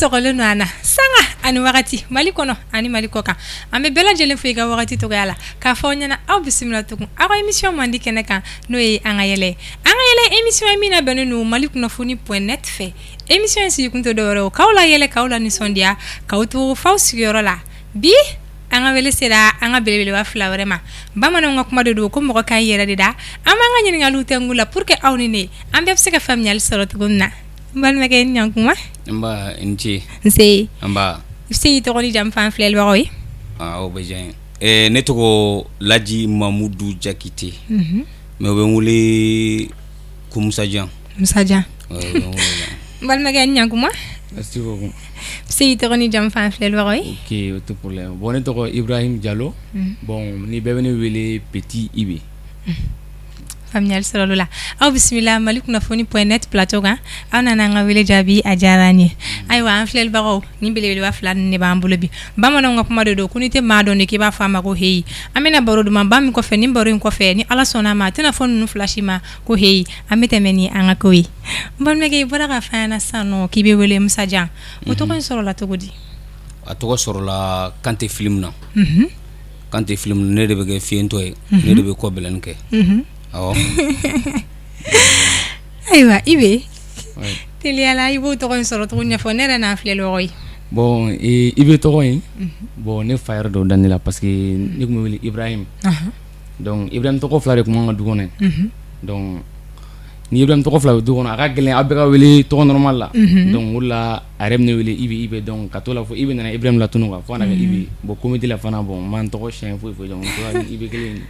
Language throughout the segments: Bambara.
sɔgɔlen don an na sanga ani wagati, Mali kɔnɔ ani Mali kɔ kan. An bɛ bɛɛ lajɛlen fo i ka wagati cogoya la, k'a fɔ aw ɲɛna aw bisimila tugun aw ka émission mandi kɛnɛ kan, n'o ye An ka yɛlɛ. An ka yɛlɛ émission ye min labɛnnen don Mali kunnafoni point net fɛ. Émission in sigikun tɛ dɔwɛrɛ ye, k'aw la yɛlɛ, k'aw la nisɔndiya, k'aw to f'aw sigiyɔrɔ la. Bi an ka wele sera an ka belebeleba fila wɛrɛ ma. Bamananw ka kuma de don ko mɔgɔ k'i yɛrɛ de da. An b'an ka ɲininkaliw tɛngu la pour que aw ni ne, an bɛɛ bɛ se ka faamuyali sɔrɔ cogo min na. N balimakɛ, i ni ɲankuma. Nba, i ni ce. Nse. Nba. I bɛ se k'i tɔgɔ ni jamu fɔ an filɛlibagaw ye? Aa, o bɛ diya n ye. Ne tɔgɔ Laji Mamudu Jakite, mais u bɛ n wele ko Musajan. Musajan. Ouais, u bɛ n wele o la. N balimakɛ, i ni ɲankuma. Merci beaucoup. I bɛ se k'i tɔgɔ ni jamu fɔ an filɛlibagaw ye? Ok, o tɛ problème. Bon, ne tɔgɔ Ibrahim Jalo. Bon, ni bɛɛ bɛ ne wele Petit Ibe. Faamuyali sɔrɔ la. Aw bisimila Mali kunnafoni point net plateau kan. Aw nana an ka wele jaabi, a diyara an ye. Ayiwa, an filɛlibagaw, ni belebeleba fila ninnu de b'an bolo bi. Bamananw ka kuma de don ko n'i tɛ maa dɔn de, k'i b'a fɔ a ma ko heyi. An bɛna baro dumanba min kɔfɛ, nin baro in kɔfɛ, ni Ala sɔnna a ma, a tɛna fɔ ninnu fila si ma ko heyi. An bɛ tɛmɛ ni an ka ko ye. N balimakɛ, i bɔra ka fɔ an ɲɛna sisan nɔ k'i bɛ wele Musajan. O tɔgɔ in sɔrɔla cogo di? A tɔgɔ sɔrɔla Kante film na. Kante film, ne de bɛ kɛ fiyentɔ ye, ne de bɛ kɔ bɛlɛni kɛ. Awɔ. Ayiwa Ibe, teliyala i b'o tɔgɔ in sɔrɔ cogo ɲɛfɔ ne yɛrɛ n'an filɛlibagaw ye. Bon, Ibe tɔgɔ in, bon, ne fa yɛrɛ dɔ da ne la parce que ne tun bɛ wele Ibrahim. Donc Ibrahim tɔgɔ fila de tun b'an ka du kɔnɔ yen. Donc ni Ibrahim tɔgɔ fila bɛ du kɔnɔ, a ka gɛlɛn aw bɛɛ ka wele tɔgɔ normal la. Donc o de la a yɛrɛ bɛ ne wele Ibe Ibe. Donc ka t'o la fo Ibe nana Ibrahim latunu quoi, fo ka na kɛ Ibe. Bon, comédie la fana, bon, n ma n tɔgɔ changer foyi foyi, donc n tora ni Ibe kelen in.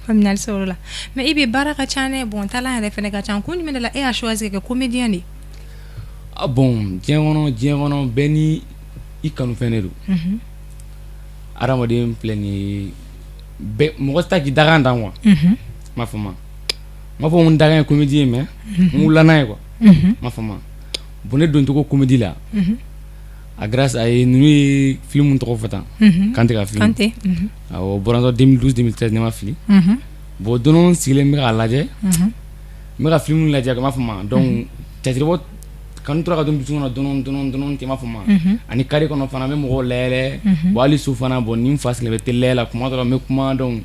Faamuyali sɔrɔ la. Mais Ibe, baara ka ca dɛ, bon, talent yɛrɛ fɛnɛ ka ca. Kun jumɛn de la e y'a choisi ka kɛ comédien de ye? Ah bon, diɲɛ kɔnɔ bɛɛ ni i kanufɛn de don. Adamaden filɛ nin ye, bɛɛ mɔgɔ tɛ taa k'i dakan dan quoi. N m'a faamu, n m'a fɔ ko n dakan ye comédie ye, mais n wulila n'a ye quoi. N m'a faamu. Bon, ne don cogo comédie la, a grâce a ye ninnu ye film tɔgɔ fɔ tan, Kante ka film. Kante. Awɔ, o bɔra 2012 2013, ne ma fili. Bon, don dɔ n sigilen bɛ k'a lajɛ, n bɛ ka film lajɛ, n m'a faamu. Donc théâtre bɔ kanu tora ka don dusukun na dɔɔni dɔɔni dɔɔni ten, n m'a faamu. Ani carré kɔnɔ fana, n bɛ mɔgɔw layɛlɛ. Bon, hali so fana, bon, ni n fa sigilen bɛ télé lajɛ la, kuma dɔ la n bɛ kuma, donc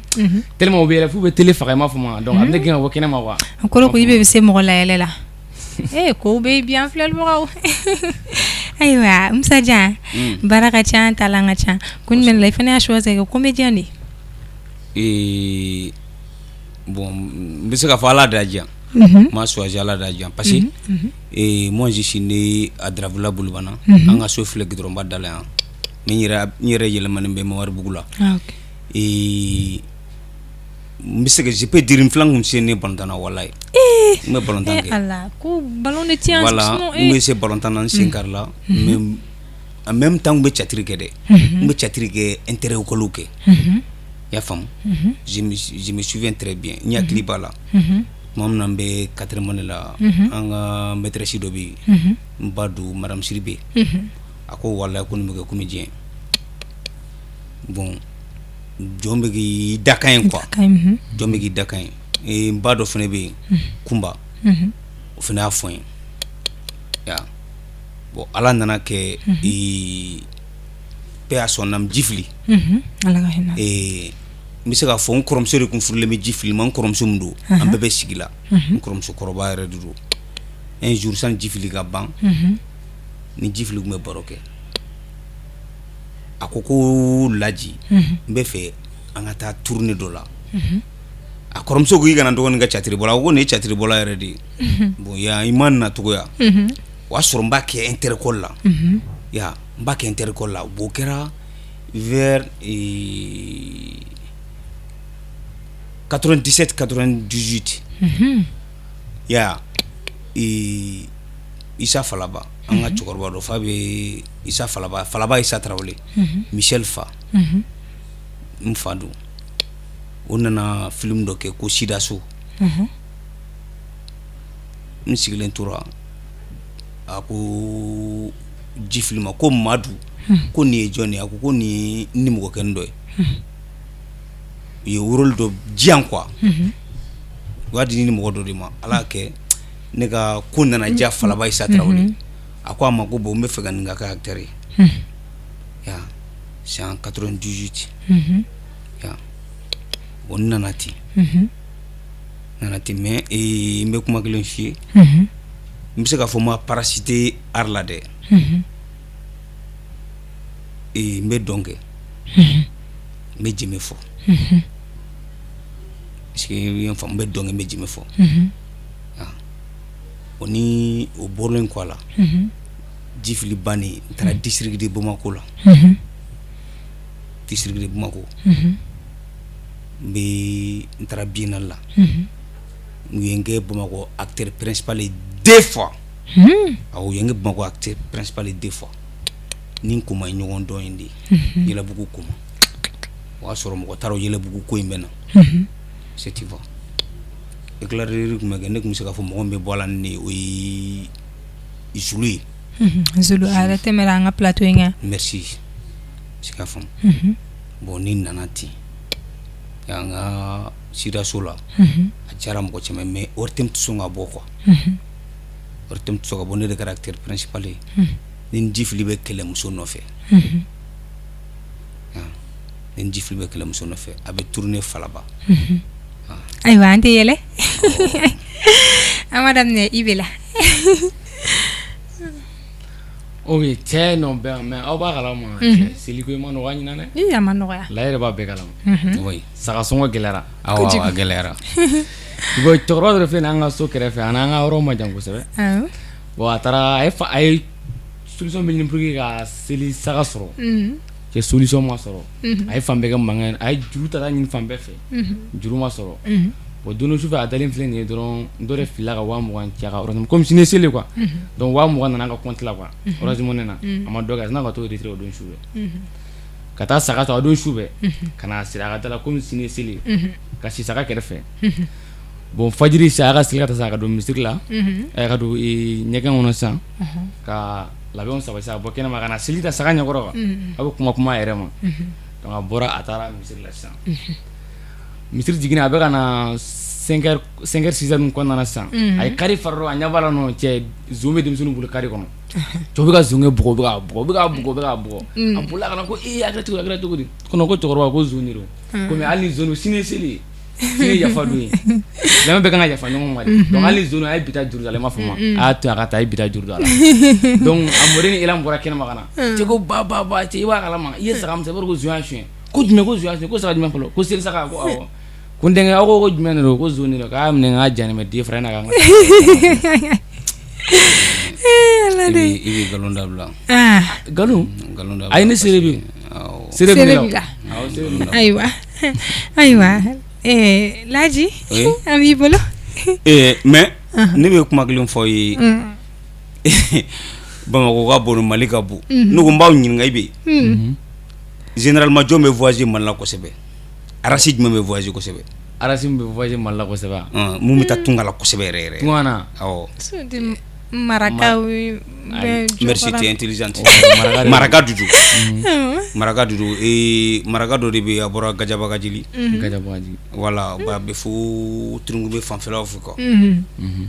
tellement u bɛ yɛlɛ f'u bɛ télé faga, i m'a faamu. Donc a bɛ ne gɛn ka bɔ kɛnɛma quoi. A kɔrɔ ko Ibe bɛ se mɔgɔ layɛlɛ la. Ee, kow bɛ yen bi, an filɛlibagaw. Ayiwa Musajan, baara ka ca, talent ka ca. Kun jumɛn de la i fana y'a choisi ka kɛ comédien de ye? Bon, n bɛ se k'a fɔ Ala de y'a diyan. N m'a choisi, Ala de y'a diyan, parce que moi, je suis né à Dravoula Bolibana. An ka so filɛ goudron ba da la yan, mais n yɛrɛ yɛlɛmanen bɛ Mamaribugu la. Ah, ok. N bɛ se ka, je peux dire, n filan kun se ne balontan na, walayi. N bɛ balontan kɛ. Ala ko ballon de ti yan. Voilà, n bɛ se balontan na, n sen kari la, mais en même temps n bɛ théâtre kɛ dɛ. N bɛ théâtre kɛ, inter-école kɛ. I y'a faamu? Je me souviens très bien, n hakili b'a la. Tuma min na n bɛ quatrième année la, an ka maîtresse dɔ bɛ yen, n ba don, madame Sidibe. A ko walayi ko nin bɛ kɛ comédien. Bon, jɔn bɛ k'i dakan ye quoi. Jɔn bɛ k'i dakan ye. N ba dɔ fana bɛ yen, Kunba. O fana y'a fɔ n ye. Ya. Bon, Ala nana kɛ, paix à son âme, Jifili. Ala ka hinɛ. N bɛ se k'a fɔ n kɔrɔmuso de tun furulen bɛ Jifili ma. N kɔrɔmuso min don, an bɛɛ bɛ sigi la. N kɔrɔmuso kɔrɔba yɛrɛ de don. Un jour, sani Jifili ka ban, ni Jifili tun bɛ baro kɛ. A ko ko Laji, n bɛ fɛ an ka taa tournée dɔ la. A kɔrɔmuso ko k'i kana dɔgɔnin kɛ théâtre bɔla. A ko ko nin ye théâtre bɔla yɛrɛ de ye. Bon, yan i ma nacogo ya. O y'a sɔrɔ n b'a kɛ inter-école la. Ya, n b'a kɛ inter-école la. Bon, o kɛra vers 97 98. Ya, Isa Falaba, an ka cɛkɔrɔba dɔ fa bɛ Isa Falaba, Falaba Isa Tarawele, Michel fa, n fa don. O nana film dɔ kɛ ko Sidaso. N sigilen tora, a ko Jifili ma ko Madu, ko nin ye jɔn ye? A ko ko nin ye n nimɔgɔkɛnin dɔ ye. U ye rôle dɔ diyan quoi. U y'a di ni mɔgɔ dɔ de ma. Ala y'a kɛ ne ka ko nana diya Falaba Isa Tarawele. A ko a ma ko bon, n bɛ fɛ ka nin ka kɛ acteur ye. Ya, c'est en 98. Ya, bon, n nana ten, n nana ten, mais n bɛ kuma kelen f'i ye. N bɛ se k'a fɔ n ma parasiter art la dɛ. N bɛ dɔn kɛ, n bɛ jɛmɛ fɔ. Est-ce que i ye n faamu? N bɛ dɔn kɛ, n bɛ jɛmɛ fɔ. O ni o bɔlen kɔ a la, Jifili bannen, n taara district de Bamako la. District de Bamako, n bɛ n taara biennale la, u ye n kɛ Bamakɔ acteur principal ye deux fois. Awɔ, u ye n kɛ Bamakɔ acteur principal ye deux fois. Ni n Koma ye ɲɔgɔn dɔn in de Yɛlɛbugu Koma, o y'a sɔrɔ mɔgɔ taara o Yɛlɛbugu ko in bɛ na. C'est, tu vois, éclaireur tun bɛ kɛ, ne tun bɛ se k'a fɔ mɔgɔ min bɛ bɔ a la ni ne ye, o ye Zulu ye. Zulu, a yɛrɛ tɛmɛra an ka plateau in kan. Merci, se k'a faamu. Bon, ni nana ten an ka siraso la, a diyara mɔgɔ caman, mais ORTM tɛ sɔn ka bɔ quoi. ORTM tɛ sɔn ka bɔ. Ne de kɛra acteur principal ye. Ni n Jifili bɛ kɛlɛmuso nɔfɛ, ni n Jifili bɛ kɛlɛmuso nɔfɛ, a bɛ tourner Falaba. Ayiwa, an tɛ yɛlɛ, an ma daminɛ i bɛ la. Ok, cɛ nɔ bɛn, mais aw b'a kalama, seliko ma nɔgɔya ɲinan dɛ. I a ma nɔgɔya. La yɛrɛ b'a bɛɛ kalama. Oui. Saga sɔngɔ gɛlɛyara. Awɔ, a gɛlɛyara. Bon, cɛkɔrɔba dɔ filɛ nin ye an ka so kɛrɛfɛ, a n'an ka yɔrɔ ma jan kosɛbɛ. Bon, a taara, a ye fa, a ye solution bɛ ɲini pour que ka seli saga sɔrɔ. Cɛ, solution ma sɔrɔ. A ye fan bɛɛ kɛ mankan ye, a ye juru ta ɲini fan bɛɛ fɛ, juru ma sɔrɔ. Bon, don dɔ sufɛ, a dalen filɛ nin ye dɔrɔn, dɔ de filila ka 20 000 ci a ka Orange, comme sini ye seli quoi. Donc 20 000 nana a ka compte la quoi, Orange Money na. A ma dɔ kɛ, a sinna ka t'o retirer o don su fɛ, ka taa saga ta o don su fɛ, ka na siri a ka da la comme sini ye seli ye, ka si saga kɛrɛfɛ. Bon, fajiri sa, a ka seli ka taa sa, ka don misiri la, ka don ɲɛgɛn kɔnɔ sisan, ka labɛnw sabati, a bɔ kɛnɛma ka na seli ta saga ɲɛkɔrɔ quoi. A bɛ kuma kuma a yɛrɛ ma. Donc a bɔra, a taara misiri la sisan. Misiri jiginna, a bɛ ka na 5 heures, 5 heures, 6 heures ninnu kɔnɔna na sisan, a ye kari fara dɔrɔn, a ɲɛ b'a la nɔ, cɛ, zon bɛ denmisɛnninw bolo kari kɔnɔ. Cɛw bɛ ka zonkɛ bugɔ, u bɛ k'a bugɔ, u bɛ k'a bugɔ, u bɛ k'a bugɔ. A bolila ka na ko ee, a kɛra cogo di, a kɛra cogo di? Ko non, ko cɛkɔrɔba, ko zon de don. Komi hali ni zon don, sini ye seli ye, sini ye yafa don ye, silamɛ bɛɛ kan ka yafa ɲɔgɔn ma de. Donc hali ni zon don, a ye bi ta juru don a la, i m'a faamu, a y'a to yen a ka taa, a ye bi ta juru don a la. Donc a mɔden ni elan bɔra kɛnɛma ka na. Cɛ ko ba ba ba, cɛ, i b'a kalama, i ye saga min san, i b'a dɔn ko zon y'a suɲɛ. Ko jumɛn? Ko zon y'a suɲɛ. Ko saga jumɛn fɔlɔ? Ko seli saga. Ko awɔ. Ko n denkɛ, aw ko jumɛn de don? Ko zon de don. K'a minɛ, k'a janimɛ den fara na kan. I bɛ nkalon dabila. Nkalon? Nkalon dabila. A ye ne seere bi. Seere b'i la. Ayiwa, ayiwa, Laji, an b'i bolo. Mais ne bɛ kuma kelen fɔ ye. Bamakɔ ka bon, Mali ka bon. Ne ko n b'aw ɲininka, i bɛ généralement jɔn bɛ voyager Mali la kosɛbɛ? Race jumɛn bɛ voyager kosɛbɛ? Race min bɛ voyager Mali la kosɛbɛ? Mun bɛ taa tunga la kosɛbɛ yɛrɛ yɛrɛ? Tunga na? Awɔ. Marakaw. Merci, tu es intelligente. Maraka dudu, maraka dudu, maraka dɔ de bɛ yen, a bɔra Gajabagajeli. Gajabagaji. Voilà, a bɛ fo Turungunbe fanfɛlaw fɛ quoi.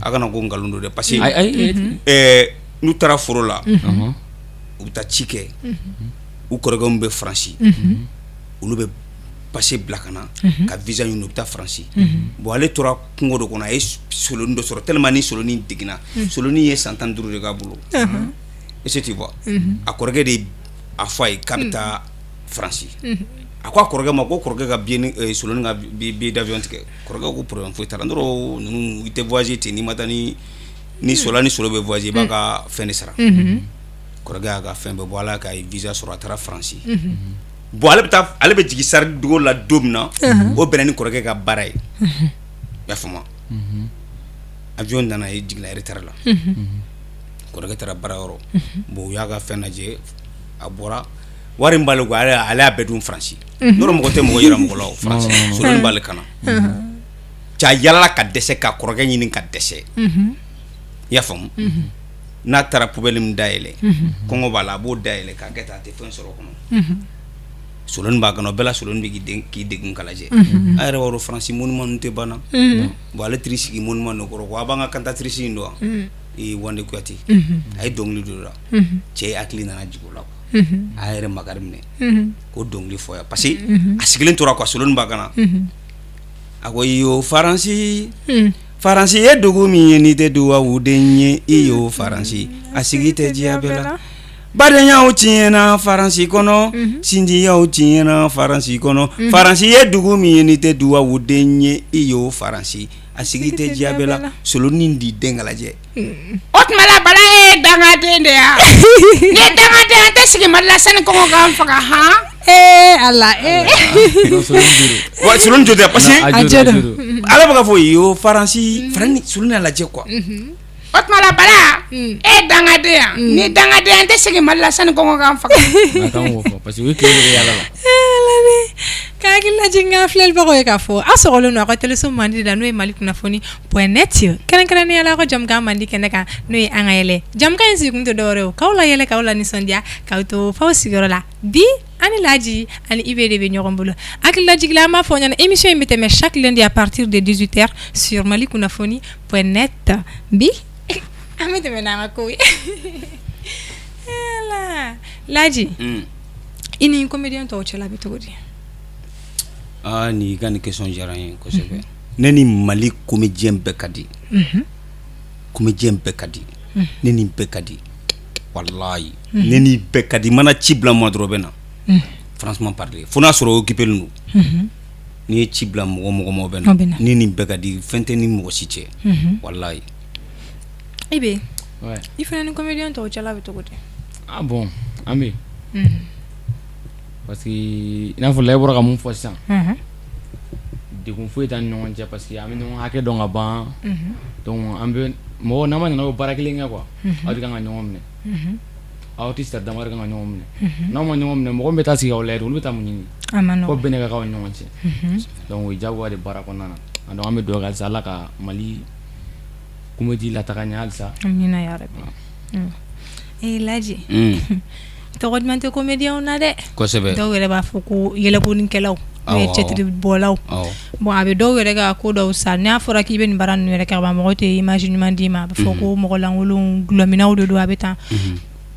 A kana ko nkalon don dɛ, parce que n'u taara foro la, u bɛ taa ci kɛ. U kɔrɔkɛ min bɛ Faransi, olu bɛ passe bila ka na ka visa ɲini, u bɛ taa Faransi. Bon, ale tora kungo dɔ kɔnɔ, a ye solonin dɔ sɔrɔ tellement ni solonin deginna. Solonin ye san 15 de k'a bolo. Est-ce que tu vois? A kɔrɔkɛ de a fɔ a ye k'a bɛ taa Faransi. A ko a kɔrɔkɛ ma ko kɔrɔkɛ ka billet, solonin ka billet d'avion tigɛ. Kɔrɔkɛ ko problème foyi t'a la. N dɔrɔn ninnu, i tɛ voyager ten, n'i ma taa ni solo, ni solo bɛ voyager, i b'a ka fɛn de sara. Kɔrɔkɛ y'a ka fɛn bɛɛ bɔ, ala k'a ye visa sɔrɔ, a taara Faransi. Bon, ale bɛ taa, ale bɛ jigin Charles de Gaulle la don min na, o bɛnna ni kɔrɔkɛ ka baara ye. I y'a faamu? Avion nana, ye jiginna retard la. Kɔrɔkɛ taara baara yɔrɔ. Bon, u y'a ka fɛn lajɛ, a bɔra, wari min b'ale kun, ale y'a bɛɛ dun Faransi. Yɔrɔ mɔgɔ tɛ mɔgɔ yira mɔgɔ la o Faransi. Solonin b'ale kan na. Cɛ, a yalala ka dɛsɛ ka kɔrɔkɛ ɲini ka dɛsɛ. I y'a faamu? N'a taara poubelle min dayɛlɛ, kɔngɔ b'a la, a b'o dayɛlɛ k'a kɛ tan, a tɛ fɛn sɔrɔ o kɔnɔ. Solonin b'a kɔnɔ, o bɛɛ la solonin bɛ k'i degun k'a lajɛ. A yɛrɛ b'a dɔn Faransi monument ninnu tɛ ban na. Bon, ale taar'i sigi monument dɔ kɔrɔ ko a b'an ka cantatrice in dɔn wa? Wande Kuyate, a ye dɔnkili dɔ da, cɛ hakili nana jigin o la quoi, a yɛrɛ makari minɛ k'o dɔnkili fɔ yan parce que a sigilen tora quoi, Soloni b'a kan na. A ko i yo Faransi, Faransi ye dugu min ye, n'i tɛ dugawuden ye, i yo Faransi, a sigi tɛ diya bɛɛ la. Badenyaw tiɲɛna Faransi kɔnɔ, sinjiyaw tiɲɛna Faransi kɔnɔ. Faransi ye dugu min ye, n'i tɛ dugawuden ye, i yo Faransi, a sigi tɛ diya bɛɛ la. Soloni di den ka lajɛ. O tuma la, Bala ye dangaden de ya. Ni ye dangaden, an tɛ sigi Mali la sani kɔngɔ k'an faga han. Ee Ala ee. Wa Soloni jo tɛ parce que A jo don. Ala bɛ ka fɔ yo Faransi, Faransi, Soloni y'a lajɛ quoi. O tuma la, Bala, e ye dangaden ya. Ni dangaden, an tɛ sigi Mali la sani kɔngɔ k'an faga. A kan k'o fɔ parce que u ye tile de kɛ yaala la. Ka hakili lajigin an filɛlibagaw ye k'a fɔ aw sɔgɔlen don aw ka teleso mandi la, n'o ye Mali kunnafoni.net, kɛrɛnkɛrɛnnenya la aw ka jamukan mandi kɛnɛ kan, n'o ye an ka yɛlɛ. Jamukan in sigikun tɛ dɔwɛrɛ ye, k'aw la yɛlɛ, k'aw la nisɔndiya, k'aw to f'aw sigiyɔrɔ la. Bi ani Laji ani Ibe de bɛ ɲɔgɔn bolo. Hakili lajigin la, an b'a fɔ aw ɲɛna, émission in bɛ tɛmɛ chaque lundi à partir de 18h sur Mali kunnafoni.net. Bi an bɛ tɛmɛ n'an ka kow ye. Ala Laji, i ni comédien tɔw cɛla bɛ cogo di? Aa, nin i ka nin question diyara n ye kosɛbɛ. Ne ni Mali comédien bɛɛ ka di, comédien bɛɛ ka di ne ni, bɛɛ ka di walayi, ne ni bɛɛ ka di. Mana ci bila ma dɔrɔn, bɛ na. Franchement parler, fo n'a sɔrɔ occupé don. N'i ye ci bila mɔgɔ mɔgɔ ma, o bɛ na. Ni nin bɛɛ ka di, fɛn tɛ ni mɔgɔ si cɛ walayi. Ibe, i fana ni comédien tɔw cɛla bɛ cogo di? Ah bon, an bɛ parce que i n'a fɔ Layi bɔra ka mun fɔ sisan, degun foyi t'an ni ɲɔgɔn cɛ parce que an bɛ ɲɔgɔn hakɛ dɔn ka ban. Donc an bɛ mɔgɔ n'an ma ɲinɛ o baara kelen kɛ quoi, aw de kan ka ɲɔgɔn minɛ, aw tɛ sira damadɔ kan ka ɲɔgɔn minɛ. N'aw ma ɲɔgɔn minɛ, mɔgɔ min bɛ taa sigi aw lajɛ, olu bɛ taa mun ɲini? Fo bɛn de ka k'aw ni ɲɔgɔn cɛ. Donc o ye diyagoya de baara kɔnɔna na. Donc an bɛ dugawu kɛ halisa, Ala ka Mali comédie lataga ɲɛ halisa. Amina ya rabi. Ee Laji, tɔgɔ duman tɛ comédien na dɛ. Kosɛbɛ. Dɔw yɛrɛ b'a fɔ ko yɛlɛkonikɛlaw, n'o ye cɛtiribɔlaw. Bon, a bɛ dɔw yɛrɛ ka ko dɔw sa, n'a fɔra k'i bɛ nin baara ninnu yɛrɛ kɛ, mɔgɔ tɛ image ɲuman d'i ma, a bɛ fɔ ko mɔgɔ lankolon, dɔlɔminnaw de don, a bɛ tan.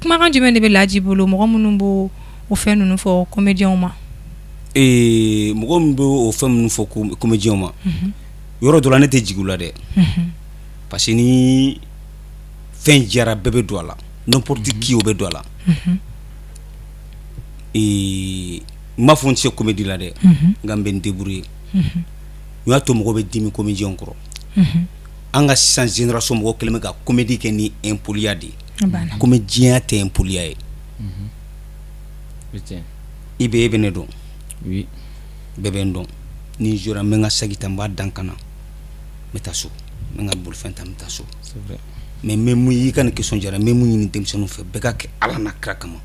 Kumakan jumɛn de bɛ Laji bolo mɔgɔ minnu b'o o fɛn ninnu fɔ comédienw ma? Ee, mɔgɔ min bɛ o fɛn minnu fɔ comédienw ma, yɔrɔ dɔ la, ne tɛ jigin u la dɛ, parce que ni fɛn jara, bɛɛ bɛ don a la, n'importe qui, o bɛ don a la. Ee, n m'a fɔ n tɛ se comédie la dɛ, nka n bɛ n débrouiller. O y'a to mɔgɔ bɛ dimi comédien kɔrɔ. An ka sisan génération mɔgɔ kɛlen bɛ ka comédie kɛ ni impoliya de ye. Comédien tɛ impoliya ye. I bɛ, e bɛ ne dɔn, bɛɛ bɛ n dɔn. Ni n jouera, n bɛ n ka saki ta, n b'a dan ka na, n bɛ taa so, n bɛ n ka bolifɛn ta, n bɛ taa so. Mais n bɛ mun, i ka nin question diyara n bɛ mun ɲini denmisɛnninw fɛ, bɛɛ ka kɛ Ala n'a kira kama.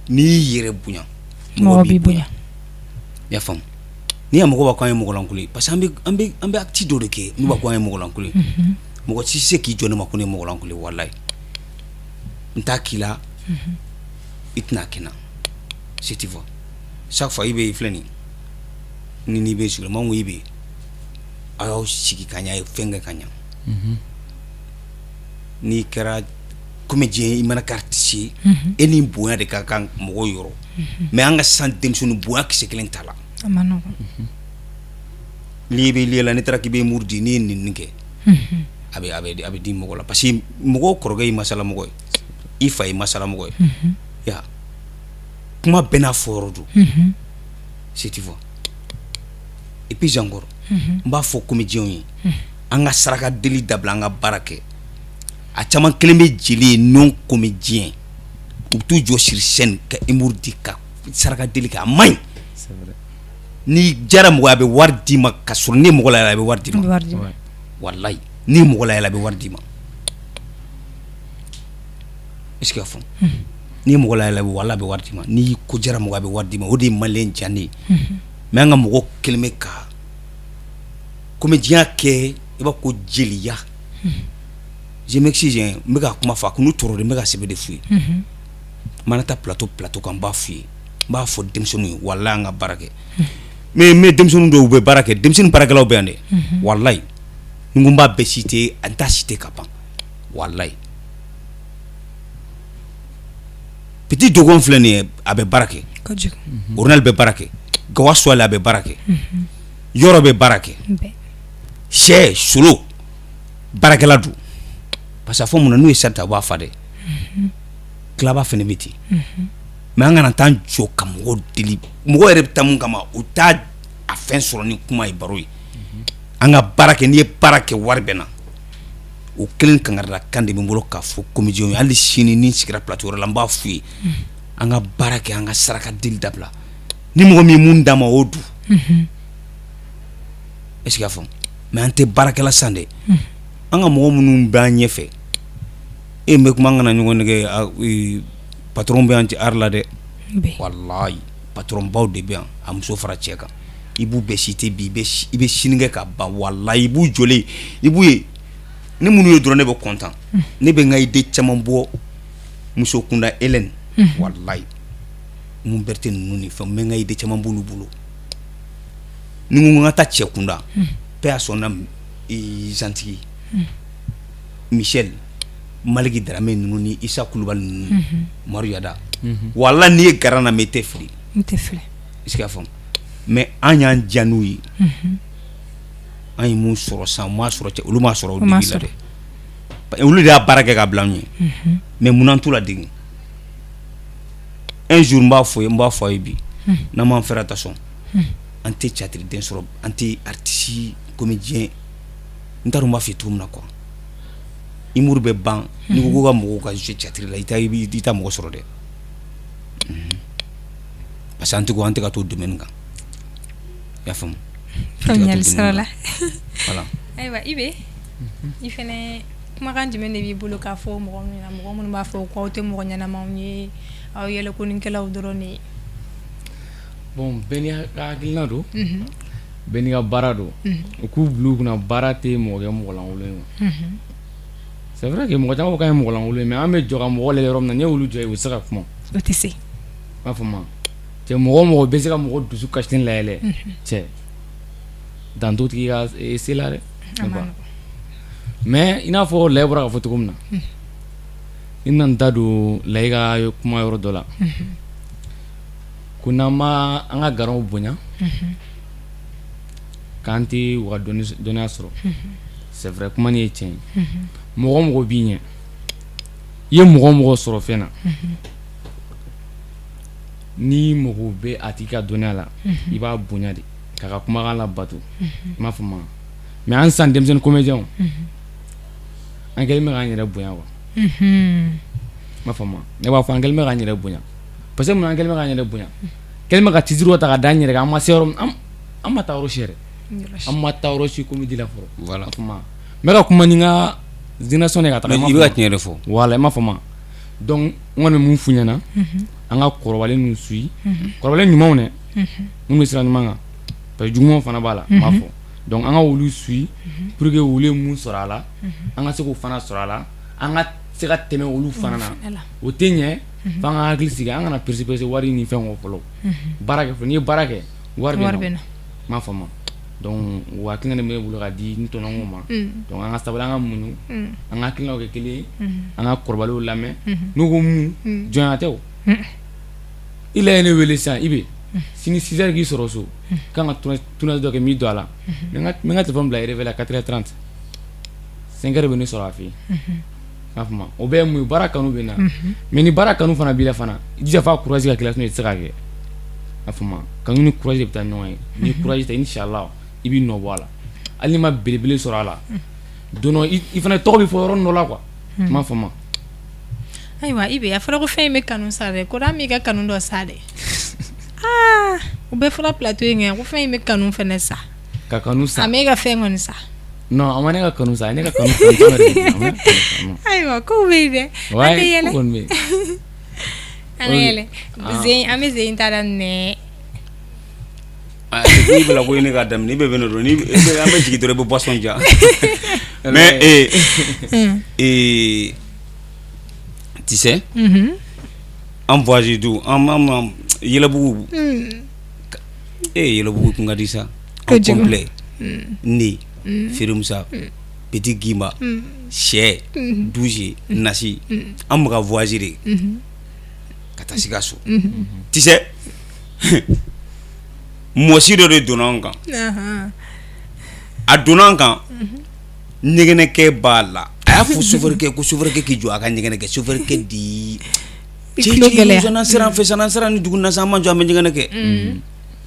N'i y'i yɛrɛ bonya, mɔgɔ b'i bonya. I y'a faamu? N'i ya mɔgɔ b'a ko an ye mɔgɔlankolon ye, parce que an bɛ acte dɔ de kɛ, n'u b'a ko an ye mɔgɔlankolon ye. Mɔgɔ si tɛ se k'i jɔ ne ma ko ne ye mɔgɔlankolon ye, walayi. N t'a k'i la, i tɛna kɛ n na, si tu vois. Chaque fois i bɛ i filɛ nin ni n'i bɛ sigi, n ko i bɛ aw y'aw sigi ka ɲa, ye fɛn kɛ ka ɲa. N'i kɛra comédien, i mana kɛ artiste ye, e ni bonya de ka kan mɔgɔw yɔrɔ. Mais an ka sisan denmisɛnnin, bonya kisɛ kelen t'a la. N'i bɛ lieu la, n'i taara k'i bɛ muru di, n'i ye nin kɛ, a bɛ di mɔgɔ la, parce que mɔgɔw kɔrɔkɛ y'i masalamɔgɔ ye, i fa ye masalamɔgɔ ye ya. Kuma bɛɛ n'a fɔ yɔrɔ don, si tu vois. Et puis encore, n b'a fɔ comédiens ye, an ka saraka deli dabila, an ka baara kɛ. A caman kelen bɛ jeli ye, non comédien, u bɛ t'u jɔ sur scène ka humour di, ka saraka deli kɛ. A man ɲi. N'i jara mɔgɔ ye, a bɛ wari d'i ma. Ka sɔrɔ ne mɔgɔ la, a bɛ wari d'i ma, walayi. Ni mɔgɔ la, a bɛ wari d'i ma. Est ce que y'a faamu? Ni mɔgɔ la, wala a bɛ wari d'i ma. N'i ko jara mɔgɔ, a bɛ wari d'i ma. O de ye malien diya ne ye. Mais an ka mɔgɔ kelen bɛ ka comédien kɛ i b'a ko jeliya. Je m'excuse, n bɛ ka kuma fɔ, a kun tɔɔrɔ de, n bɛ ka sɛbɛn de f'u ye. N mana taa plateau kan, n b'a f'u ye, n b'a fɔ denmisɛnninw ye, walayi, an ka baara kɛ. Mais denmisɛnnin dɔw bɛ baara kɛ, denmisɛnnin baarakɛlaw bɛ yan dɛ, walayi. Ni ko n b'a bɛɛ citer, an t'a citer ka ban. Walayi, petit dogon filɛ nin ye, a bɛ baara kɛ. Ronald bɛ baara kɛ, Gawa Suwale a bɛ baara kɛ, yɔrɔ bɛ baara kɛ, sɛ solo baarakɛla don. Parce que a fɔ mun na, n'u ye sari ta, u b'a fa dɛ. Tilaba fana bɛ ten. Mais an kana taa jɔ ka mɔgɔw deli. Mɔgɔ yɛrɛ bɛ taa mun kama, u t'a a fɛn sɔrɔ ni kuma ye, baro ye. An ka baara kɛ. N'i ye baara kɛ, wari bɛ na. O kelen kangarida kan de bɛ n bolo k'a fɔ comédien ye. Hali sini, ni n sigira plateau wɛrɛ la, n b'a f'u ye: an ka baara kɛ, an ka saraka deli dabila. Ni mɔgɔ min ye mun d'a ma, o dun. Est ce que y'a faamu? Mais an tɛ baarakɛla san dɛ. An ka mɔgɔ minnu b'an ɲɛfɛ, e bɛ kuma, an kana ɲɔgɔn nɛgɛ. Patron bɛ yan ci art la dɛ. Walayi, patron baw de bɛ yan, a muso fara cɛ kan. I b'u bɛɛ citer bi, i bɛ sini kɛ ka ban. Walayi, i b'u jɔlen, i b'u ye. Ni minnu ye dɔrɔn, ne bɛ content. Ne bɛ n ka idée caman bɔ muso kunda Hélène. Walayi, mun Berete ninnu ni fɛn, n bɛ n ka idée caman b'olu bolo. Ni n ko n ka taa cɛ kunda, paix à son âme, Zantigi Michel Maliki Darame ninnu ni Isa Kulubali ninnu, Maru Yada. Wala n'i ye garan na, i tɛ fili. N tɛ fili. Est ce que y'a faamu? Mais an y'an diya n'u ye. An ye mun sɔrɔ sisan, m'a sɔrɔ cɛ, olu m'a sɔrɔ o début la dɛ. Olu de y'a baara kɛ ka bila anw ye. Mais munna an t'u ladege? Un jour, n b'a fɔ ye, n b'a fɔ a ye bi, n'an m'an faire attention, an tɛ théâtre sɔrɔ, an tɛ artiste comédien. N t'a dɔn n b'a f'i ye cogo min na quoi. Humour bɛ ban. N'i ko ko ka mɔgɔw ka jouer théâtre la, i t'a mɔgɔ sɔrɔ dɛ, parce que an tɛ ko an tɛ ka t'o domaine kan. I y'a faamu? Faamuyali sɔrɔ la. Voilà. Ayiwa, Ibe, i fɛnɛ, kumakan jumɛn de b'i bolo k'a fɔ mɔgɔ min ɲɛna, mɔgɔ minnu b'a fɔ k'aw tɛ mɔgɔ ɲɛnamaw ye, aw yɛlɛkonikɛlaw dɔrɔn de ye? Bon, bɛɛ n'i ka hakilina don, bɛɛ n'i ka baara don. U k'u bila u kunna, baara tɛ mɔgɔ kɛ mɔgɔ lankolon ye. C'est vrai que mɔgɔ caman ko k'an ye mɔgɔ lankolon ye, mais an bɛ jɔ ka mɔgɔ lajɛ yɔrɔ min na, n'i y'olu jɔ yen, u tɛ se ka kuma. O tɛ se. I b'a faamu? Cɛ, mɔgɔ o mɔgɔ bɛ se ka mɔgɔ dusu kasilen layɛlɛ, cɛ, dan t'o tigi ka se la dɛ. Mais i n'a fɔ Layi bɔra k'a fɔ cogo min na, i bɛna n da don Layi ka kuma yɔrɔ dɔ la, ko n'an ma an ka garanw bonya, k'an tɛ u ka dɔnniya sɔrɔ. C'est vrai, kuma nin ye tiɲɛ ye. Mɔgɔ o mɔgɔ b'i ɲɛ, i ye mɔgɔ o mɔgɔ sɔrɔ fɛn na, n'i mago bɛ a tigi ka dɔnniya la, i b'a bonya de k'a ka kumakan labato. I m'a faamu? Mais an sisan denmisɛnnin comédiens, an kɛlen bɛ k'an yɛrɛ bonya quoi. I m'a faamu? Ne b'a fɔ, an kɛlen bɛ k'an yɛrɛ bonya, parce que mun, an kɛlen bɛ k'an yɛrɛ bonya, kɛlen bɛ ka titre dɔ ta ka da an yɛrɛ kan. An ma se yɔrɔ min, an ma taa yɔrɔ si yɛrɛ, an ma taa yɔrɔ si comédie la fɔlɔ. Voilà. N bɛ ka kuma ni n ka génération de ka taga. I bɛ ka tiɲɛ de fɔ. Voilà, i m'a faamu? Donc n kɔni bɛ mun f'u ɲɛna: an ka kɔrɔbalen ninnu suit, kɔrɔbalen ɲumanw dɛ, minnu bɛ sira ɲuman kan, parce que jugumanw fana b'a la, n b'a fɔ. Donc an ka olu suit pour que olu ye mun sɔrɔ a la, an ka se k'o fana sɔrɔ a la, an ka se ka tɛmɛ olu fana na. O tɛ ɲɛ f'an ka hakili sigi. An kana pressé pressé wari ni fɛn kɔ fɔlɔ. Baara kɛ fɔlɔ. N'i ye baara kɛ, wari bɛ na. I m'a faamu? Donc o hakilina de bɛ ne bolo ka di n tɔɲɔgɔnw ma. Donc an ka sabali, an ka muɲu, an ka hakilinaw kɛ kelen ye, an ka kɔrɔbalenw lamɛn. N'u ko mun, jɔnya tɛ o. I la ye ne wele sisan, i bɛ sini 6 heures k'i sɔrɔ so k'an ka tournage dɔ kɛ, n b'i don a la. N bɛ n ka téléphone bila réveil la 4 heures 30, 5 heures bɛ ne sɔrɔ a fɛ yen. I m'a faamu? O bɛɛ ye mun ye? Baara kanu bɛ na. Mais ni baara kanu fana b'i la fana, i jija f'a courage ka k'i la, sinon i tɛ se k'a kɛ. I m'a faamu? Kanu ni courage de bɛ taa ɲɔgɔn ye. Ni courage tɛ, inchallah, i b'i nɔ bɔ a la. Hali n'i ma belebele sɔrɔ a la, don dɔ i fana tɔgɔ bɛ fɔ yɔrɔ dɔ la quoi. I m'a faamu? Ayiwa, Ibe, a fɔra ko fɛn in bɛ kanu sa dɛ, ko an m'i ka kanu dɔ sa dɛ. Aa, o bɛɛ fɔra plateau in kan, ko fɛn in bɛ kanu fɛnɛ sa. Ka kanu sa. A m'e ka fɛn kɔni sa. Non, a ma ne ka kanu sa, a ye ne ka kanu. Ayiwa, kow bɛ yen dɛ. An tɛ yɛlɛ, an ka yɛlɛ zen, an bɛ zen ta daminɛ. N'i bɛ ko ne ka daminɛ, i bɛ bɛ don, an bɛ jigin dɔrɔn, i bɛ boisson diyan. Mais tu sais, an voyage du, an ma Yɛlɛbugu, e Yɛlɛbugu kun ka di sa, en complet, ne Fere Musa. Petit Guimba, sɛ, douze, nasi, an bɛ ka voyage de ka taa Sikaso. Tu sais, mɔsi dɔ de donna an kan. A donna an kan, ɲɛgɛnɛkɛ b'a la. A y'a fɔ chauffeur kɛ ko chauffeur kɛ k'i jɔ a ka ɲɛgɛnɛ kɛ. Chauffeur kɛ di cɛ, n'an sera an fɛ sa, n'an sera ni dugu na sa, an ma jɔ, an bɛ ɲɛgɛnɛ kɛ.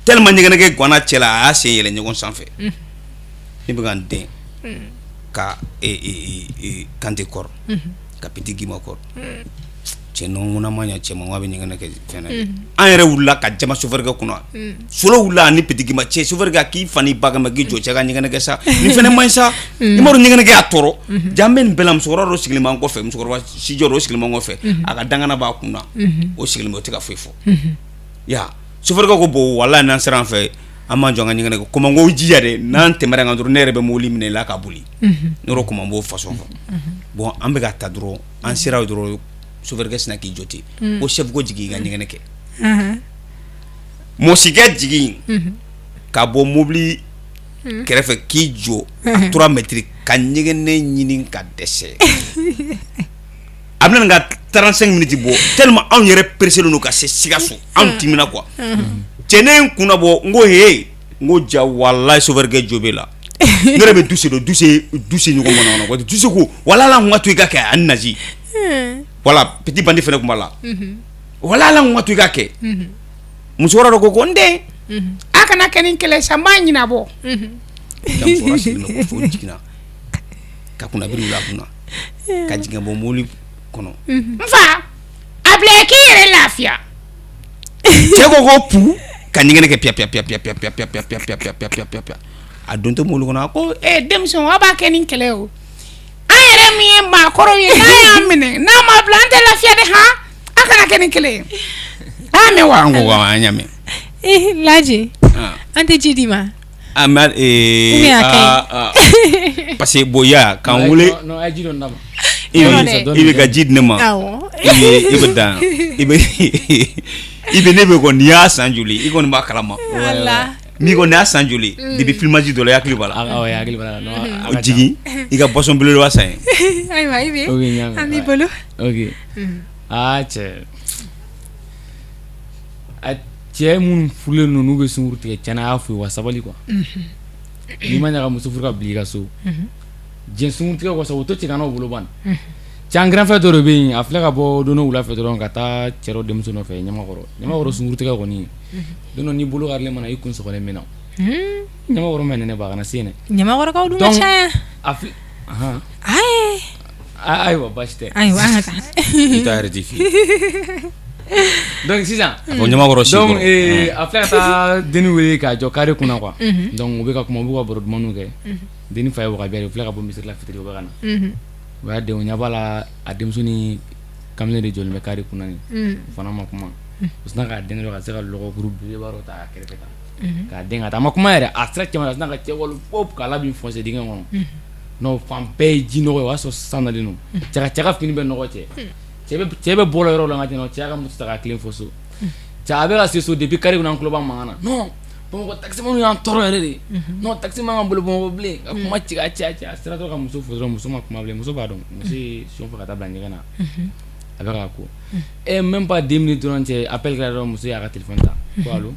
Tellement ɲɛgɛnɛ kɛ ganna cɛ la, a y'a sen yɛlɛ ɲɔgɔn sanfɛ. Ne bɛ ka n den ka Kante kɔrɔ, ka Petit Guimba kɔrɔ. Cɛ, non, ko n'an ma ɲɛ cɛ ma, a bɛ ɲɛgɛnɛ kɛ fɛn na. An yɛrɛ wulila ka jama chauffeur kɛ kunna. Solo wulila ani Petit Guimba cɛ. Chauffeur kɛ k'i fa n'i ba kama, k'i jɔ, cɛ ka ɲɛgɛnɛ kɛ sa. Nin fɛnɛ man ɲi sa, i m'a dɔn ɲɛgɛnɛ kɛ y'a tɔɔrɔ. Ja, an bɛ nin bɛɛ la, musokɔrɔba dɔ sigilen b'an kɔfɛ, musokɔrɔba sijɔ dɔ sigilen b'an kɔfɛ, a ka dangana b'a kun na, o sigilen bɛ, o tɛ ka foyi fɔ. Ya chauffeur kɛ ko bon, walahi, n'an sera an fɛ, an m'an jɔ an ka ɲɛgɛnɛ kɛ. Komi n ko jija dɛ, n'an tɛmɛra kan dɔrɔn, ne yɛrɛ bɛ mobili minɛ i la ka boli. Ne yɔrɔ komi n b'o façon fɔ. Bon, an bɛ ka taa dɔrɔn, an sera dɔrɔn, chauffeur kɛ sinna k'i jɔ ten ko chef ko jigin i ka ɲɛgɛnɛ kɛ. Mɔsikɛ jigin ka bɔ mobili kɛrɛfɛ k'i jɔ a 3 mètres ka ɲɛgɛnɛ ɲini ka dɛsɛ. A bɛna ka 35 minutes bɔ, tellement anw yɛrɛ pressé don ka se Sikaso, anw timina quoi. Cɛ, ne ye n kunna bɔ, n ko he, n ko ja, walahi, chauffeur kɛ jo b'e la. Ne yɛrɛ bɛ Duse dɔn, Duse, Duse ɲɔgɔn kɔnɔ kɔnɔ. Duse ko walahi, ala kun ka to i ka kɛ ani nazi. Voilà, petit bandi fɛnɛ kun b'a la. Walahi, ala kun ka to i ka kɛ. Musokɔrɔba dɔ ko n den, a kana kɛ ni kɛlɛ sa, n b'a ɲɛnabɔ. Musokɔrɔba sigilen bɛ kɔfɛ, o jiginna ka kunnabiri wuli a kunna ka jigin ka bɔ mobili kɔnɔ. N fa, a bila i k'i yɛrɛ lafiya. Cɛ ko pu ka ɲɛgɛnɛ kɛ, piya piya piya piya piya piya piya piya piya piya piya piya piya piya. A dontɔ mobili kɔnɔ, a ko Denmisɛnw, aw b'a kɛ ni kɛlɛ o. An yɛrɛ min ye maakɔrɔw ye, n'a y'an minɛ, n'a ma bila, an tɛ lafiya de. Han, a kana kɛ ni kɛlɛ ye, a y'a mɛn wa? An ko an y'a mɛn. Laji, an tɛ ji d'i ma. Ah, mais Ou bien a ka ɲi. Parce que bon, ya k'an wele. Non, a ye ji dɔ d'a ma. I bɛ ka ji di ne ma. Awɔ. I bɛ dan i bɛ ne bɛ kɔni, n'i y'a san joli, i kɔni b'a kalama. Ala. N'i kɔni y'a san joli depuis filmage dɔ la, i hakili b'a la. Awɔ, hakili b'a la. Non, a O ka ca. jigin i ka boisson belebeleba san ye. Ayiwa, i bɛ Ok, n y'a mɛn. an b'i bolo. Ok, aa, cɛ, a cɛ minnu furulen don, n'u bɛ sunkuru tigɛ, tiɲɛna, a y'a f'u ye wa sabali quoi. N'i ma ɲɛ ka muso furu ka bila i ka so, diɲɛ sunkuru tigɛ kɔsɔn, o to cɛganaw bolo ban. Cɛ, an grand frère dɔ de bɛ yen, a filɛ ka bɔ don dɔ wula fɛ dɔrɔn ka taa cɛ dɔ denmuso nɔfɛ Ɲamakɔrɔ. Ɲamakɔrɔ sunkuru tigɛ kɔni, don dɔ n'i bolo karilen mana, i kun sɔgɔlen bɛ na Ɲamakɔrɔ, mɛ nɛnɛ ba kana se yen dɛ. Ɲamakɔrɔkaw dun ka Donc, ca yan. A fi ahan. Ayi. Ayiwa, baasi tɛ. Ayiwa, an ka taa. I t'a yɛrɛ t'i f'i ye. Donc sisan A fɔ Ɲamakɔrɔ si donc kɔrɔ. A filɛ ka taa denni wele k'a jɔ carré kunna quoi. Donc u bɛ ka kuma, u b'u ka baro dumanniw kɛ. Denni fa ye wagabiya de, u filɛ ka bɔ misiri la fitiri, u bɛ ka na. O y'a den, o ɲɛ b'a la, a denmuso ni kamalen de jɔlen bɛ carré kunna nin. O fana ma kuma, o sinna k'a den dɔrɔn ka se ka lɔgɔkuru belebeleba dɔ ta a kɛrɛfɛ tan k'a den ka taa. A ma kuma yɛrɛ, a sera cɛ ma, a sinna ka cɛ wali pop k'a labin foncé dingɛ kɔnɔ. Non, fan bɛɛ ye ji nɔgɔ ye, o y'a sɔrɔ san nalen don. Cɛ ka fini bɛ nɔgɔ. Cɛ bɛ bɔ yɔrɔ la, ka tɛmɛ cɛ y'a ka moto ta k'a tilen fo so. Cɛ, a bɛ ka se so, depuis carré kɔnɔ, an tulo b'a mankan na. Non, Bamakɔ taximan y'an tɔɔrɔ yɛrɛ de. Non, taximan ka bolo Bamakɔ bilen ka kuma ci ka caya caya. A sera dɔrɔn ka muso fo dɔrɔn, muso ma kuma bilen. Muso b'a dɔn muso ye son fɔ ka taa bila ɲɛgɛn na, a bɛ ka ko même pas 2 minutes dɔrɔn, cɛ, appel kɛra dɔrɔn, muso y'a ka téléphone ta ko allo.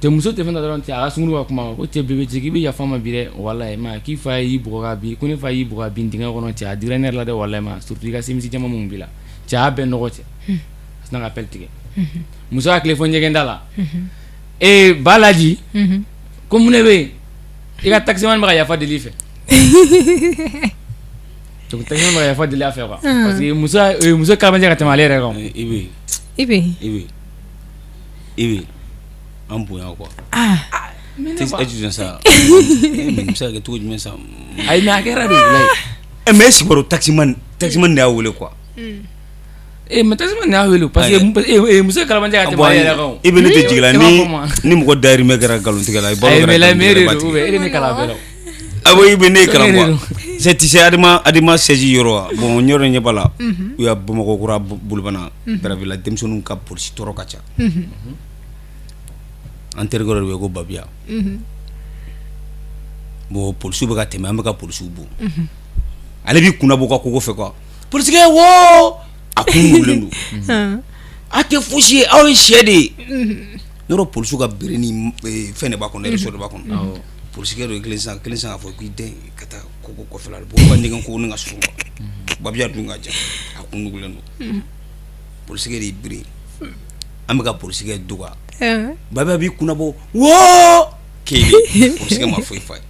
Cɛ, muso téléphone ta dɔrɔn, cɛ, a ka sunkuru ka kuma ko cɛ bébé, cɛ, k'i bɛ yafa n ma bi dɛ, walahi ma k'i fa y'i bugɔ ka bin, ko ne fa y'i bugɔ ka bin dingɛ kɔnɔ. Cɛ, a dira ne yɛrɛ la dɛ, walahi ma, surtout i ka chemise jɛman mun b'i la. Cɛ y'a bɛɛ nɔgɔ. Cɛ, a sinna ka appel tigɛ. Muso y'a tile fɔ ɲɛgɛn da la. Ee, Balaji, ko mun de bɛ yen? I ka taximan bɛ ka yafa deli i fɛ. Donc taximan bɛ ka yafa deli a fɛ quoi, parce que muso kalabajɛ ka tɛmɛ ale yɛrɛ kan. I bɛ I bɛ i bɛ an bonya quoi. Ah. E tɛ sa, nin bɛ se ka kɛ cogo jumɛn sa? Ayi, mais a kɛra de, walayi. Mais est-ce que taximan de y'a wele quoi? Ee, mais taximan de y'a wele, parce que muso kalabajɛ ka tɛmɛ ale yɛrɛ kan. I bɛ ne tɛ jigin la ni ni mɔgɔ dayirimɛ kɛra nkalontigɛ la, i balo Ayi, kɛra mais la mais e de nkalontigɛ la, i b'a don tigɛ. E de ne kalan a bɛɛ la. Awɔ, i bɛ ne kalan E de quoi. don. C'est, tu sais, Adama siège yɔrɔ wa, bon, yɔrɔ ɲɛ b'a la, u ya Bamakɔ kura Bolibana Daravila, denmisɛnninw ka polisi tɔɔrɔ ka ca. An terikɛ dɔ de bɛ yen ko Babiya. Bon, polisiw bɛ ka tɛmɛ, an bɛ ka polisiw bon. Ale b'i kunna bɔ ka kogo fɛ quoi, polisikɛ wo, a kun nugulen don. A tɛ fosi ye, aw ye sɛ de ye. Yɔrɔ polisiw ka bere ni fɛn de b'a kɔnɔ, ressort de b'a kɔnɔ. Polisikɛ dɔ kelen sisan kelen sisan k'a fɔ k'i den ka taa kogo kɔfɛ la, bɔ ka ɲɛgɛn ko ni ka surun quoi. Babiya dun ka jan, a kun nugulen don. Polisikɛ de y'i biri, an bɛ ka polisikɛ dɔgɔya. Babiya b'i kunna bɔ wo kelen, polisikɛ ma foyi f'a ye.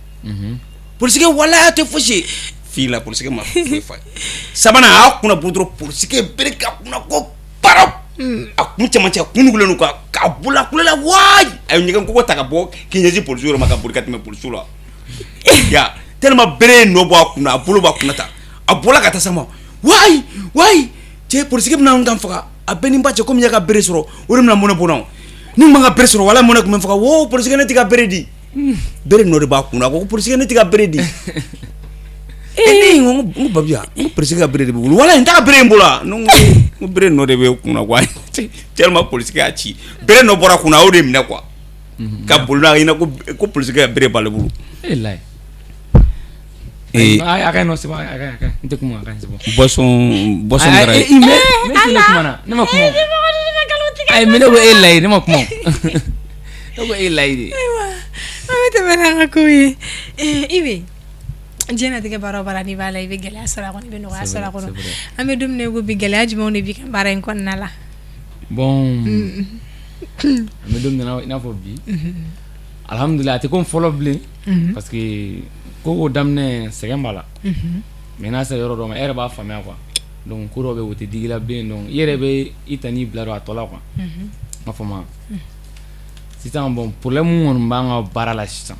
Polisikɛ walahi a tɛ fosi ye f'i la, polisikɛ ma foyi f'a ye. Sabanan, a y'a kunna bɔ dɔrɔn, polisikɛ bere k'a kunna ko para, a kun cɛmancɛ, a kun nugulen don k'a bolo a kulela wayi. A ye ɲɛgɛn kogo ta ka bɔ k'i ɲɛsin polisiw yɛrɛ ma, ka boli ka tɛmɛ polisiw la ya, tellement bere ye nɔ bɔ a kunna, a bolo b'a kunna ta, a bɔla ka taa sama wayi wayi. Cɛ, polisikɛ bɛna n kan faga, a bɛɛ ni n ba cɛ, komi n y'a ka bere sɔrɔ, o de bɛna mɔnɛ bɔ n na. Ni n ma n ka bere sɔrɔ, walahi mɔnɛ tun bɛ n faga. Wo polisikɛ, ne t'i ka bere di. Bere nɔ de b'a kunna. A ko polisikɛ, ne t'i ka bere di. E ne ko n ko Babiya, n ko polisikɛ ka bere de b'i bolo. Walahi n t'a ka bere in bolo wa? Ne ko n ko bere nɔ de bɛ kunna quoi, tellement polisikɛ y'a ci, bere nɔ bɔra kunna, a y'o de minɛ quoi, ka boli n'a ye ko ko polisikɛ ka bere b'ale bolo. E layi. A ka ɲi nɔ, c'est bon, a ka ɲi, a ka ɲi, n tɛ kuma, a ka ɲi, c'est bon. Boisson dara ye. Ne ne kuma na, ne ma kuma. Ayi, mais ne ko e layi, ne ma kuma. Ne ko e layi de. Ayiwa, an bɛ tɛmɛ n'an ka kow ye. Ibe, diɲɛlatigɛ baara o baara, n'i b'a la, i bɛ gɛlɛya sɔrɔ a kɔnɔ, i bɛ nɔgɔya sɔrɔ a kɔnɔ. An bɛ don min na i ko bi, gɛlɛya jumɛnw de b'i ka baara in kɔnɔna la? Bon, an bɛ don min na i n'a fɔ bi, alhamdulilah, a tɛ komi fɔlɔ bilen, parce que ko ko daminɛ, sɛgɛn b'a la, mais n'a sera yɔrɔ dɔ ma, e yɛrɛ b'a faamuya quoi. Donc ko dɔw bɛ yen, o tɛ digi i la bilen, donc i yɛrɛ bɛ i ta n'i bila don a tɔ la quoi. N m'a faamu. Sisan, bon, problème kɔni b'an ka baara la sisan,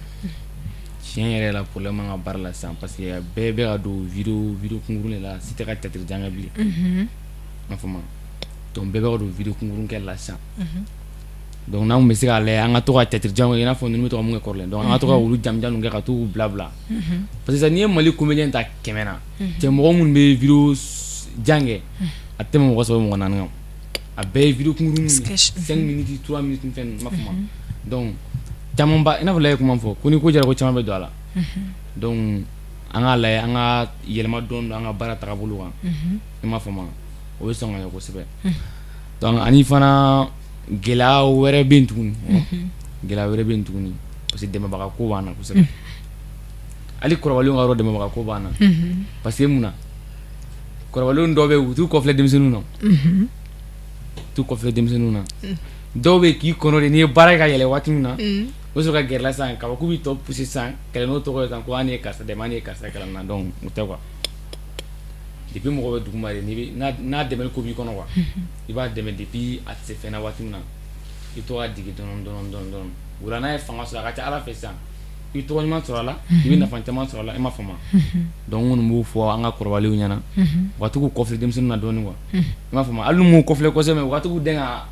tiɲɛ yɛrɛ la, problème b'an ka baara la sisan, parce que bɛɛ bɛ ka don vidéo kunkurun de la, si tɛ ka théâtre jan kɛ bilen. N m'a faamu. Donc bɛɛ bɛ ka don vidéo kunkurun kɛ la sisan. Donc n'an kun bɛ se k'a lajɛ, an ka to ka théâtre jan kɛ i n'a fɔ ninnu bɛ to ka mun kɛ kɔrɔlen, donc an ka to ka olu jamujan ninnu kɛ ka t'u bila bila, parce que n'i ye Mali comédien ta 100 na, cɛ, mɔgɔ minnu bɛ vidéo jan kɛ, a tɛ tɛmɛ mɔgɔ 3, mɔgɔ 4 kan. A bɛɛ ye vidéo kunkurunninw ye, 5 minutes, 3 minutes, fɛn ninnu, n m'a faamu. Donc caman ba, i n'a fɔ Layi ye kuma fɔ ko ni ko jara, ko caman bɛ don a la. Donc an k'a lajɛ, an ka yɛlɛma dɔɔni don an ka baara tagabolo kan, i m'a faamu, o bɛ sɔn ka ɲɛ kosɛbɛ. Donc ani fana, gɛlɛya wɛrɛ bɛ yen tuguni, gɛlɛya wɛrɛ bɛ yen tuguni, parce que dɛmɛbaga ko b'an na kosɛbɛ. Hali kɔrɔbalenw ka yɔrɔ, dɛmɛbaga ko b'an na, parce que mun na, kɔrɔbalenw dɔw bɛ yen, u t'u kɔfilɛ denmisɛnninw na, u t'u kɔfilɛ denmisɛnninw na. Dɔw bɛ yen k'i kɔnɔ de, n'i ye baara kɛ ka yɛlɛ waati min na, u bɛ sɔrɔ ka gɛrɛ la sisan, k'a fɔ k'u b'i tɔ pousser sisan, kɛlɛ n'o tɔgɔ ye sisan ko an ye karisa dɛmɛ, an ye karisa kalan na. Donc o tɛ quoi. Depuis mɔgɔ bɛ duguma de, n'i bɛ n'a dɛmɛli ko b'i kɔnɔ quoi, i b'a dɛmɛ depuis a tɛ se fɛn na waati min na, i to ka digi dɔɔni dɔɔni dɔɔni dɔɔni. O la, n'a ye fanga sɔrɔ, a ka ca Ala fɛ sisan, i bɛ tɔgɔ ɲuman sɔrɔ a la, i bɛ nafa caman sɔrɔ a la, i m'a faamu. Donc n kɔni b'o fɔ an ka kɔrɔbalenw ɲɛna, u ka to k'u kɔfilɛ denmisɛnninw na dɔɔni quoi, i m'a faamu. Hali n'u m'u kɔfilɛ kosɛbɛ, u ka to k'u dɛn ka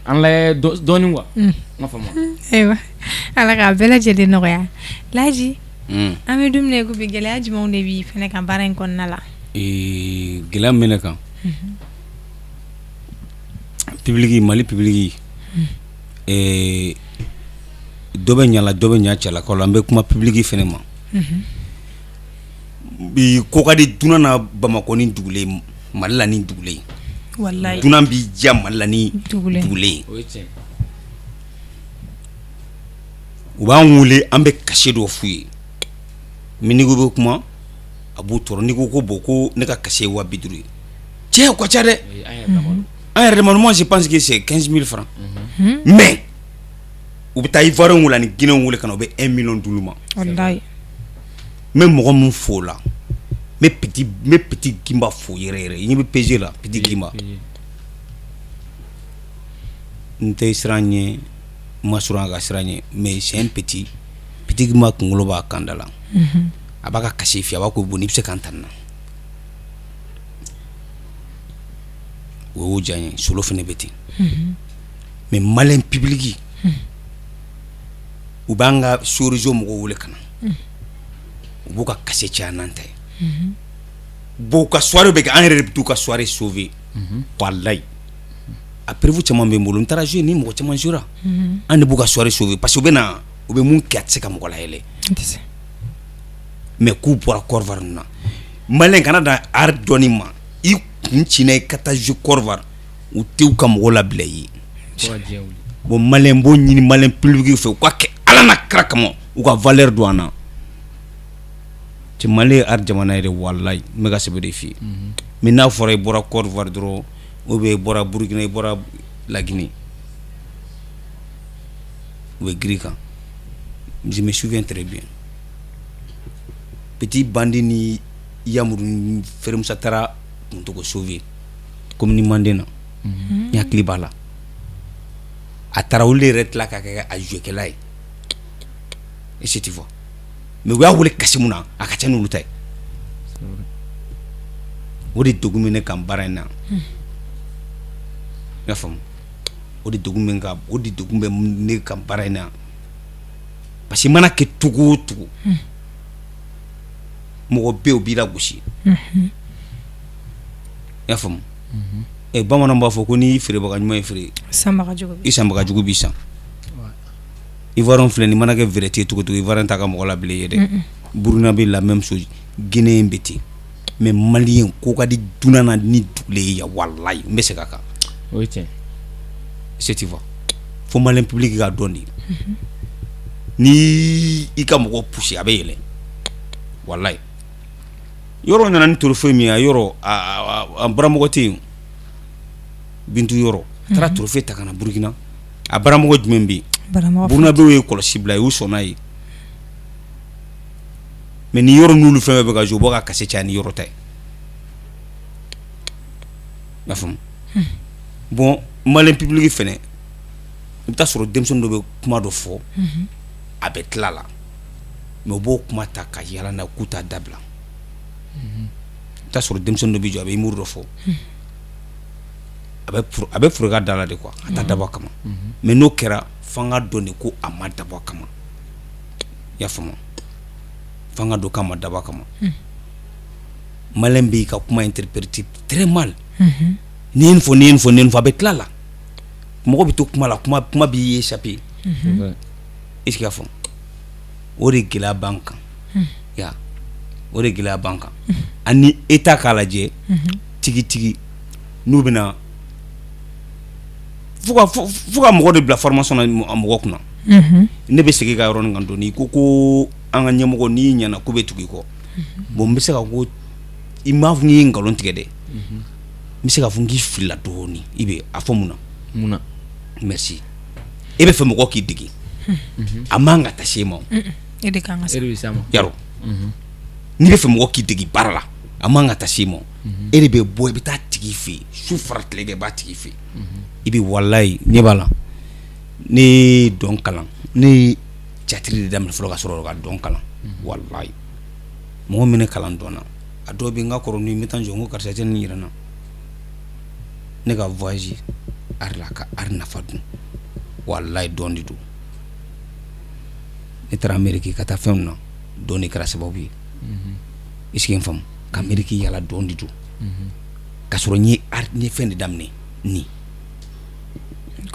an lajɛ dɔɔni quoi, i m'a faamu. Ayiwa, Ala k'a bɛɛ lajɛlen nɔgɔya. Laji, an bɛ don min na i ko bi, gɛlɛya jumɛnw de b'i fɛnɛ kan baara in kɔnɔna la? Gɛlɛya min bɛ ne kan, public, Mali public, dɔ bɛ ɲa la, dɔ bɛ ɲa cɛlakaw la. N bɛ kuma public fɛnɛ ma bi. Ko ka di dunan na Bamakɔ ni dugulen, Mali la ni dugulen. Walayi. Dunan b'i diya Mali la ni dugulen ye. O ye tiɲɛ. U b'an wele, an bɛ cachet dɔ f'u ye. Mais n'i ko bɛ kuma, a b'u tɔɔrɔ. N'i ko ko bon, ko ne ka cachet ye 50 000 ye, cɛ, o ka ca dɛ. An yɛrɛ dama, moi je pense que c'est 15 000 francs, mais u bɛ taa Ivoirien wele ani Guinéen wele ka na, u bɛ 1 million d'olu ma. Walayi. N bɛ mɔgɔ min fo o la, n bɛ petit Gimba fo yɛrɛ yɛrɛ. I ɲɛ bɛ PG la, petit Gimba, n tɛ siran ɲɛ, n ma siran a ka siran ɲɛ, mais c'est un petit, petit Gimba kunkolo b'a kanda la. A b'a ka cachet f'i ye, a b'a ko bon, n'i bɛ se k'an ta nin na, o y'o diya n ye. Solo fana bɛ ten. Mais malien public, u b'an ka sous-région mɔgɔw wele ka na, u b'u ka cachet caya n'an ta ye. Bon, u ka soirée bɛ kɛ, an yɛrɛ de bɛ t'u ka soirée sauver. Walayi, a preuve caman bɛ n bolo. N taara jouer ni mɔgɔ caman jouera, an de b'u ka soirée sauver, parce que u bɛ na, u bɛ mun kɛ, a tɛ se ka mɔgɔ layɛlɛ. Mais k'u bɔra Côte d'Ivoire ninnu na, Malien kana dan art dɔnni ma, i kun ci n'a ye ka taa jouer Côte d'Ivoire, u tɛ u ka mɔgɔ labila i ye. Bon, malien b'o ɲini malien public fɛ, u ka kɛ Ala n'a kira kama, u ka valeur don an na. Cɛ, Mali ye art jamana yɛrɛ, walayi, n bɛ ka sɛbɛ de f'i ye. Mais n'a fɔra i bɔra Côte d'Ivoire dɔrɔn, ou bien i bɔra Burukina, i bɔra Laginɛ, u bɛ girin kan. Je me souviens très bien, Petit Bandi ni Yamuru ni Frère Musa taara Kuntogo sauver commune Manden na. N hakili b'a la, a taara olu yɛrɛ tila ka kɛ a jouer ye. Est-ce que tu vois? Mais u y'a wele kasi mun na, a ka ca n'olu ta ye. O de degun bɛ ne kan baara in na, i y'a faamu? O de degun bɛ n kan, o de degun bɛ ne kan baara in na, parce que i mana kɛ cogo o cogo, mɔgɔ bɛ yen, o b'i lagosi, i y'a faamu? Ɛ, bamananw b'a fɔ ko n'i feerebaga ɲuman ye feere, i sanbaga jugu b'i san. Ivoirien filɛ nin mana kɛ vérité cogo cogo, Ivoirien t'a ka mɔgɔ labila i ye dɛ. Burukina bɛ la même chose, Guinéen bɛ ten. Mais malien ko ka di dunan na ni dugulen ye yan, walayi, n bɛ segin a kan. O ye tiɲɛ. Est-ce que tu vois? Fo malien public ka dɔn de, ni i ka mɔgɔ pousser, a bɛ yɛlɛ, walayi. Yɔrɔ nana ni trophée min ye, a yɔrɔ a baramɔgɔ tɛ yen. Bintu yɔrɔ a taara trophée ta ka na Burukina, a baramɔgɔ jumɛn bɛ yen? Burukinabew ye kɔlɔsi bila, u sɔnna ye. Mais ni yɔrɔ n'olu fɛn bɛɛ bɛ ka jouer, u bɔ ka kasi caya ni yɔrɔ ta ye, i y'a faamu? Bon, malien public fɛnɛ, i bɛ taa sɔrɔ denmisɛnnin dɔ bɛ kuma dɔ fɔ, a bɛ tila la, mais u b'o kuma ta ka yala n'a ye k'u t'a dabila. I bɛ taa sɔrɔ denmisɛnnin dɔ bɛ jɔ, a bɛ humour dɔ fɔ, a bɛ foro da la de quoi, a t'a dabɔ a kama. Mais n'o kɛra, f'an ka dɔn de ko a ma dabɔ a kama, i y'a faamu? F'an ka dɔn k'a ma dabɔ a kama. Malien b'i ka kuma interpréter très mal. N'i ye nin fɔ, n'i ye nin fɔ, n'i ye nin fɔ, a bɛ tila la, mɔgɔ bɛ to kuma la, kuma b'i échapper. Est ce que i y'a faamu? O de gɛlɛya b'an kan ya, o de gɛlɛya b'an kan. Ani État k'a lajɛ tigitigi, n'u bɛna fo ka mɔgɔ de bila formation na mɔgɔ kunna. Ne bɛ segin ka yɔrɔnin kan dɔɔni. I ko an ka ɲɛmɔgɔ, n'i ɲɛna k'u bɛ tugu i kɔ. Bon, n bɛ se ka ko i m'a fɔ k'i ye nkalon tigɛ dɛ, n bɛ se k'a fɔ k'i filila dɔɔni. I bɛ a fɔ mun na? Mun na? Merci. E bɛ fɛ mɔgɔ k'i dege, a man ka taa se e ma o. E de kan ka E de bɛ s'a ma. Yarɔ, n'i bɛ fɛ mɔgɔ k'i dege baara la, a man ka taa se e ma o. E de bɛ bɔ, i bɛ taa tigi fɛ yen, su fara tile kan, i b'a tigi fɛ yen. I bɛ, walayi, ɲɛ b'a la, ne ye dɔn kalan, ne ye théâtre de daminɛ fɔlɔ ka sɔrɔ ka dɔn kalan. Walayi, mɔgɔ min ne kalan dɔn na, a dɔw bɛ n ka kɔrɔ ni n bɛ taa n jɔ n ko karisa tɛ nin yira n na. Ne ka voyage art la ka art nafa dun, walayi, dɔn de don. Ne taara Amérique ka taa fɛnw na, dɔn de kɛra sababu ye. Est ce que n faamu? Ka Amérique yala, dɔn de don. Ka sɔrɔ n ye art, n ye fɛn de daminɛ ni,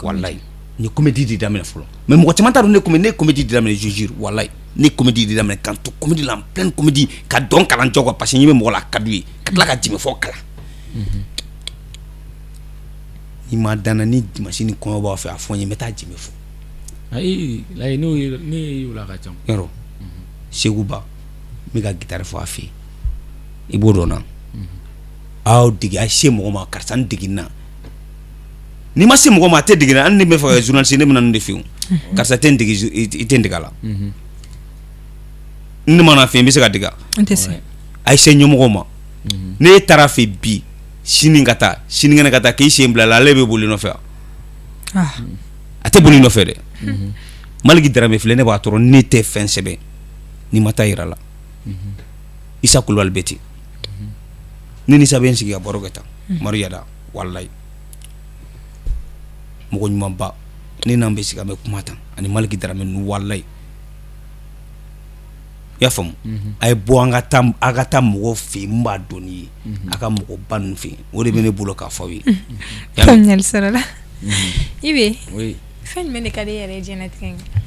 walayi, n ye comédie de daminɛ fɔlɔ. Mais mɔgɔ caman t'a dɔn ne comédie, ne ye comédie de daminɛ. Je jure, walayi, ne ye comédie de daminɛ, k'an to comédie la, en pleine comédie, ka dɔn kalan jɔ quoi, parce que n ɲɛ bɛ mɔgɔ la, a ka d'u ye, ka tila ka jigin fɔ kalan. N'i ma danna ni dimanche ni kɔɲɔ b'aw fɛ, a fɔ n ye, n bɛ taa jigin fɔ. Ayi, layi, n'o ye ne ye o la, a ka ca. Yɔrɔ Segu Ba, n bɛ ka guitare fɔ a fɛ yen, i b'o dɔn na. Aw dege, a ye se mɔgɔ ma, karisa n dege na. N'i ma se mɔgɔ ma, a tɛ dege. Hali ni bɛ fɛ ka journaliste, ne bɛna nin de fɛ yen, karisa tɛ n dege, i tɛ n dege a la. Ne mana fɛ yen, n bɛ se ka dege. N tɛ se. A ye se ɲɛmɔgɔw ma. Ne taara fɛ bi, sini ka taa, sinikɛnɛ ka taa, k'i sen bila la, ale bɛ boli nɔfɛ wa? A tɛ boli nɔfɛ dɛ. Maliki Darame filɛ, ne b'a tɔɔrɔ, ne tɛ fɛn sɛbɛn n'i ma taa yira la. Isa Kulubali bɛ ten, ne ni Isa bɛ n sigi ka baro kɛ tan. Mariyada, walayi, mɔgɔ ɲumanba, ne n'an bɛ sigi, an bɛ kuma tan, ani Maliki Darame ninnu, walayi, i y'a faamu? A ye bɔ, an ka taa, a ka taa mɔgɔw fɛ yen mun b'a dɔn n'i ye, a ka mɔgɔba ninnu fɛ yen. O de bɛ ne bolo k'a fɔ aw ye. Faamuyali sɔrɔla. I bɛ fɛn jumɛn de ka di e yɛrɛ ye diɲɛlatigɛ in kɔnɔ?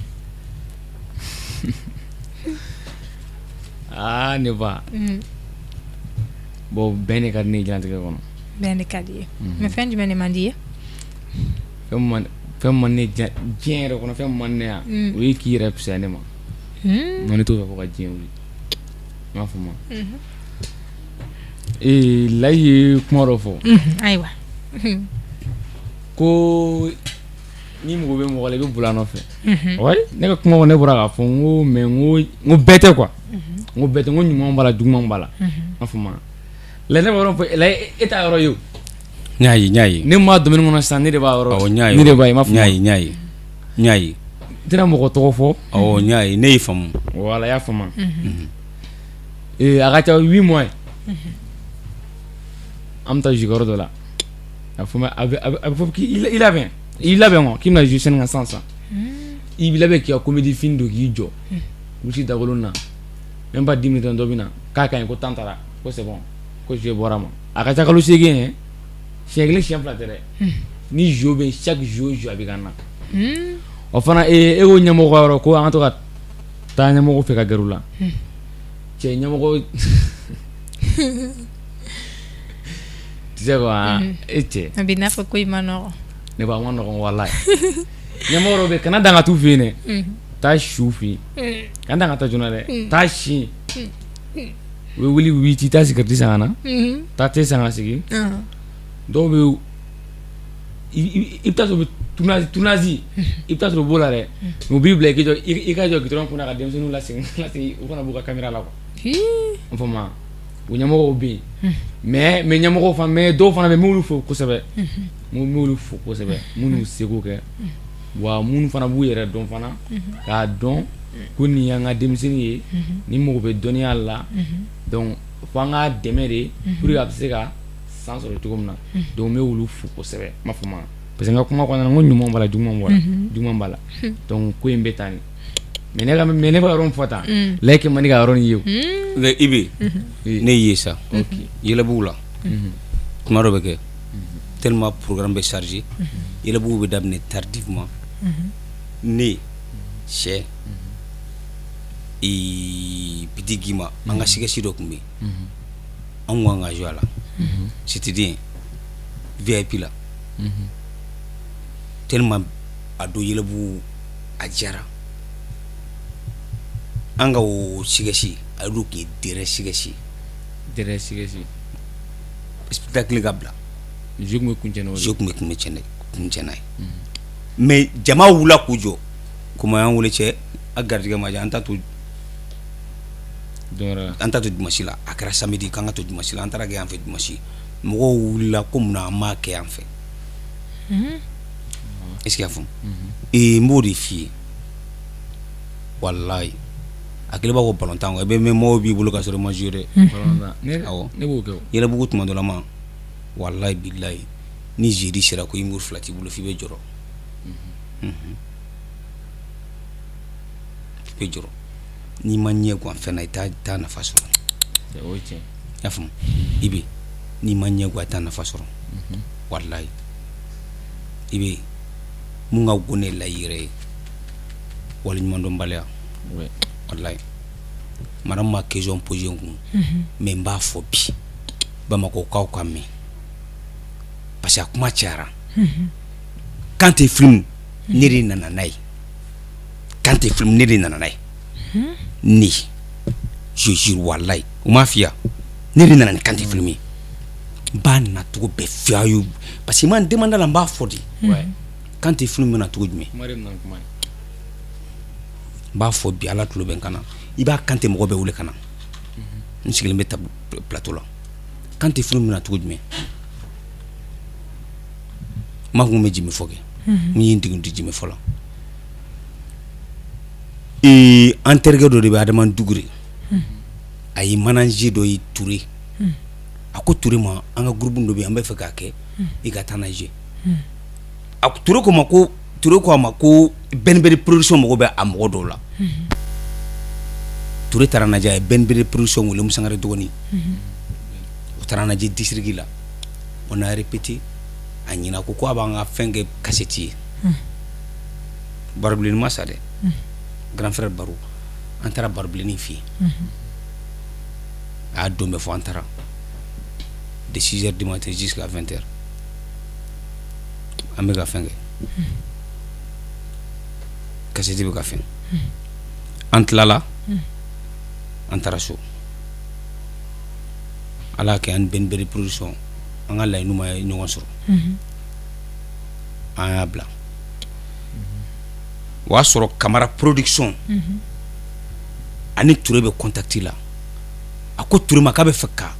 Aa, ne ba. Bon, bɛn de ka di ne ye diɲɛlatigɛ kɔnɔ. Bɛn de ka di ye, mais fɛn jumɛn de man di ye? Fɛn man ne diɲɛ yɛrɛ kɔnɔ, fɛn man ne yan, o ye k'i yɛrɛ fisaya ne ma. Non, ne t'o fɛ fo ka diɲɛ wuli. I m'a faamu? Ee, Layi ye kuma dɔ fɔ. Ayiwa. Ko ni mago bɛ mɔgɔ la, i bɛ boli a nɔfɛ. Ouais, ne ka kuma kɔnɔ, ne bɔra k'a fɔ n ko, mais n ko bɛɛ tɛ quoi, n ko bɛɛ tɛ, n ko ɲuman b'a la, juguman b'a la. I m'a faamu? Layi, ne b'a yɔrɔ fɔ, Layi, e t'a yɔrɔ ye o. N y'a ye, n y'a ye. Ne m'a domaine kɔnɔ sisan, ne de b'a yɔrɔ. Awɔ, n y'a ye. Ne de b'a ye, i m'a faamu? N y'a ye, n y'a ye, n y'a ye. N tɛna mɔgɔ tɔgɔ fɔ. Awɔ, n y'a ye, ne y'i faamu. Voilà, i y'a faamu. Ee, a ka ca 8 mois ye. An bɛ taa jouer yɔrɔ dɔ la. A fɔ a bɛ fɔ k'i labɛn, i labɛn quoi, k'i bɛna jouer scène kan sisan sisan. I b'i labɛn k'i ka comédie fini don k'i jɔ. Misi dakolon na. Même pas 10 minutes, dɔ bɛ na k'a ka ɲi, ko temps taara, ko c'est bon, ko jeu bɔra ma. A ka ca kalo 8 ye. Siɲɛ kelen, siɲɛ fila tɛ dɛ. Ni jeu bɛ yen, chaque jeu jeu a bɛ ka na. O fana, e ko ɲɛmɔgɔ ka yɔrɔ ko an ka to ka taa ɲɛmɔgɔ fɛ ka gɛrɛ u la. Cɛ, ɲɛmɔgɔ tu sais quoi, e cɛ. A bɛ n'a fɔ ko i ma nɔgɔ. Ne ba, ma nɔgɔn walayi. Ɲɛmɔgɔ dɔw bɛ yen, kana dan ka t'u fɛ yen dɛ. Taa si u fɛ yen. Kana dan ka taa joona dɛ. Taa si yen. U bɛ wuli, u b'i ci, taa sigɛriti san ka na. Taa te san ka sigi. Dɔw bɛ i bɛ taa sɔrɔ tournage, i bɛ taa sɔrɔ u b'o la dɛ. U b'i bila i jɔ, i ka jɔ goudron kunna ka denmisɛnninw lasegin lasegin, u kana b'u ka caméra la quoi. I faamu? O ɲɛmɔgɔw bɛ yen. Mais ɲɛmɔgɔw fana, mais dɔw fana bɛ yen, n b'olu fo kosɛbɛ. N b'olu fo kosɛbɛ, minnu seko kɛ. Wa minnu fana b'u yɛrɛ dɔn fana, k'a dɔn ko nin y'an ka denmisɛnnin ye, ni mago bɛ dɔnniya la, donc fo an k'a dɛmɛ de pour que a bɛ se ka san sɔrɔ cogo min na. Donc n bɛ olu fo kosɛbɛ, n m'a faamu? Parce que n ka kuma kɔnɔna na, n ko ɲuman b'a la, juguman b'a la, juguman b'a la. Donc ko in bɛ tan de. Mais ne ka, mais ne bɛ yɔrɔ min fɔ tan, Layi kɛ man di ka yɔrɔ nin ye o. Mais i bɛ ne y'i ye sa. Yɛlɛbugu la, kuma dɔ bɛ kɛ, tellement programme bɛ chargé, Yɛlɛbugu bɛ daminɛ tardivement. Ne sɛ Petit Guima, an ka sketch dɔ tun bɛ yen, an kun kan ka jouer a la, c'est-à-dire VIP la. Tellement a don Yɛlɛbugu a diyara, an ka o sketch a don tun ye dernier sketch. Dernier sketch. Spectacle ka bila. Jeu tun bɛ kuncɛ n'o de ye. Jeu tun bɛ kuncɛ n'a ye. Mais jama wulila k'u jɔ, komi y'an wele, cɛ, a garijɛgɛ ma diya, an ta to an ta to dimanche la. A kɛra samedi, k'an ka to dimanche la, an taara kɛ yan fɛ dimanche. Mɔgɔw wulila ko munna an m'a kɛ yan fɛ? Est ce que i y'a faamu? Ee, n b'o de f'i ye, walayi, a kɛlen b'a fɔ balontan, i bɛ mɛn mɔgɔw b'i bolo ka sɔrɔ i ma jouer dɛ. Awɔ. Ne b'o kɛ o. Yɛlɛbugu tuma dɔ la ma, walayi bilayi, ni jeudi sera ko humour fila t'i bolo, f'i bɛ jɔrɔ, i bɛ jɔrɔ. N'i ma ɲɛ gan fɛn na, i t'a nafa sɔrɔ. O ye tiɲɛ. I y'a faamu? I bɛ n'i ma ɲɛ gan, i t'a nafa sɔrɔ, walayi. I bɛ mun ka go ne la i yɛrɛ ye, waleɲumandɔnbaliya, walayi. Madame ma question posé n kun, mais n b'a fɔ bi Bamakɔkaw ka mɛn, parce que a kuma cayara. Kante film, ne de nana n'a ye. Kante film, ne de nana n'a ye. Ne, je jure, walayi, u m'a f'i ye, ne de nana ni Kante film ye. N b'a nacogo bɛɛ f'i ye, parce que i ma n demande la, n b'a fɔ de. Kante film bɛna cogo jumɛn? N b'a fɔ bi, Ala tulo bɛ n kan na. I b'a Kante mɔgɔ bɛɛ wele ka na, n sigilen bɛ plateau la. Kante film bɛna cogo jumɛn? N b'a fɔ n bɛ jimi fɔ kɛ, n ye n dege di jimi fɔ la. Ee, an terikɛ dɔ de bɛ Adama Dugure, a ye manager dɔ ye, Ture. A ko Ture ma, an ka groupe dɔ bɛ yen, an bɛ fɛ k'a kɛ, i ka taa n'a ye. A Ture ko ma ko, Ture ko a ma ko BNB production mago bɛ a mɔgɔ dɔw la. Ture taara lajɛ, a ye BNB production wele, Musa Sangare dɔgɔnin. U taara lajɛ district la, on a répété, a ɲina, ko a b'an ka fɛn kɛ cassette ye. Barobilenni ma sa dɛ, grand frère Baro. An taara Barobilenni fɛ yen, a y'a don bɛɛ fɔ, an taara. De 6 heures du matin jusqu'à 20 heures an bɛ ka fɛn kɛ, kasɛti bɛ ka fɛn. An tilala, an taara so. Ala kɛ an Ben Berry Production, an ka laɲini ma ɲɔgɔn sɔrɔ, an y'a bila. O y'a sɔrɔ Kamara Production ani Ture bɛ contact la. A ko Ture ma k'a bɛ fɛ ka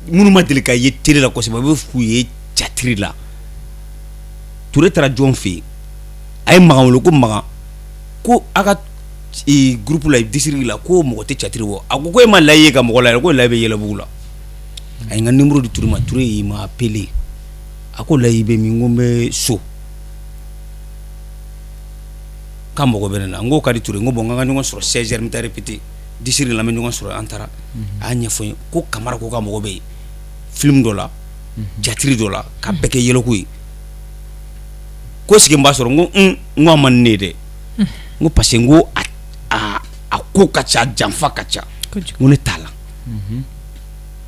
minnu ma deli ka ye télé la kosɛbɛ, a bɛ f'u ye théâtre la. Ture taara jɔn fɛ yen? A ye Makan wele ko Makan, ko a ka groupe la, district la, ko mɔgɔ tɛ théâtre bɔ. A ko ko e ma Layi ye ka mɔgɔ la, ko Layi bɛ Yɛlɛbugu la. A ye n ka numéro di Ture ma. Ture y'i ma appelé, a ko Layi bɛ min? Ko n bɛ so, k'a mago bɛ ne la. N ko ka di Ture. N ko bon, n ka ɲɔgɔn sɔrɔ 16 heures, n bɛ taa répéter district la, an bɛ ɲɔgɔn sɔrɔ. An taara, a y'a ɲɛfɔ n ye ko Kamara ko ka mago bɛ yen film dɔ la, théâtre dɔ la, ka bɛɛ kɛ yɛlɛko ye, ko sigi n b'a sɔrɔ. N ko n ko a man di ne ye dɛ. N ko parce que n ko a ko ka ca, janfa ka ca. N ko ne t'a la,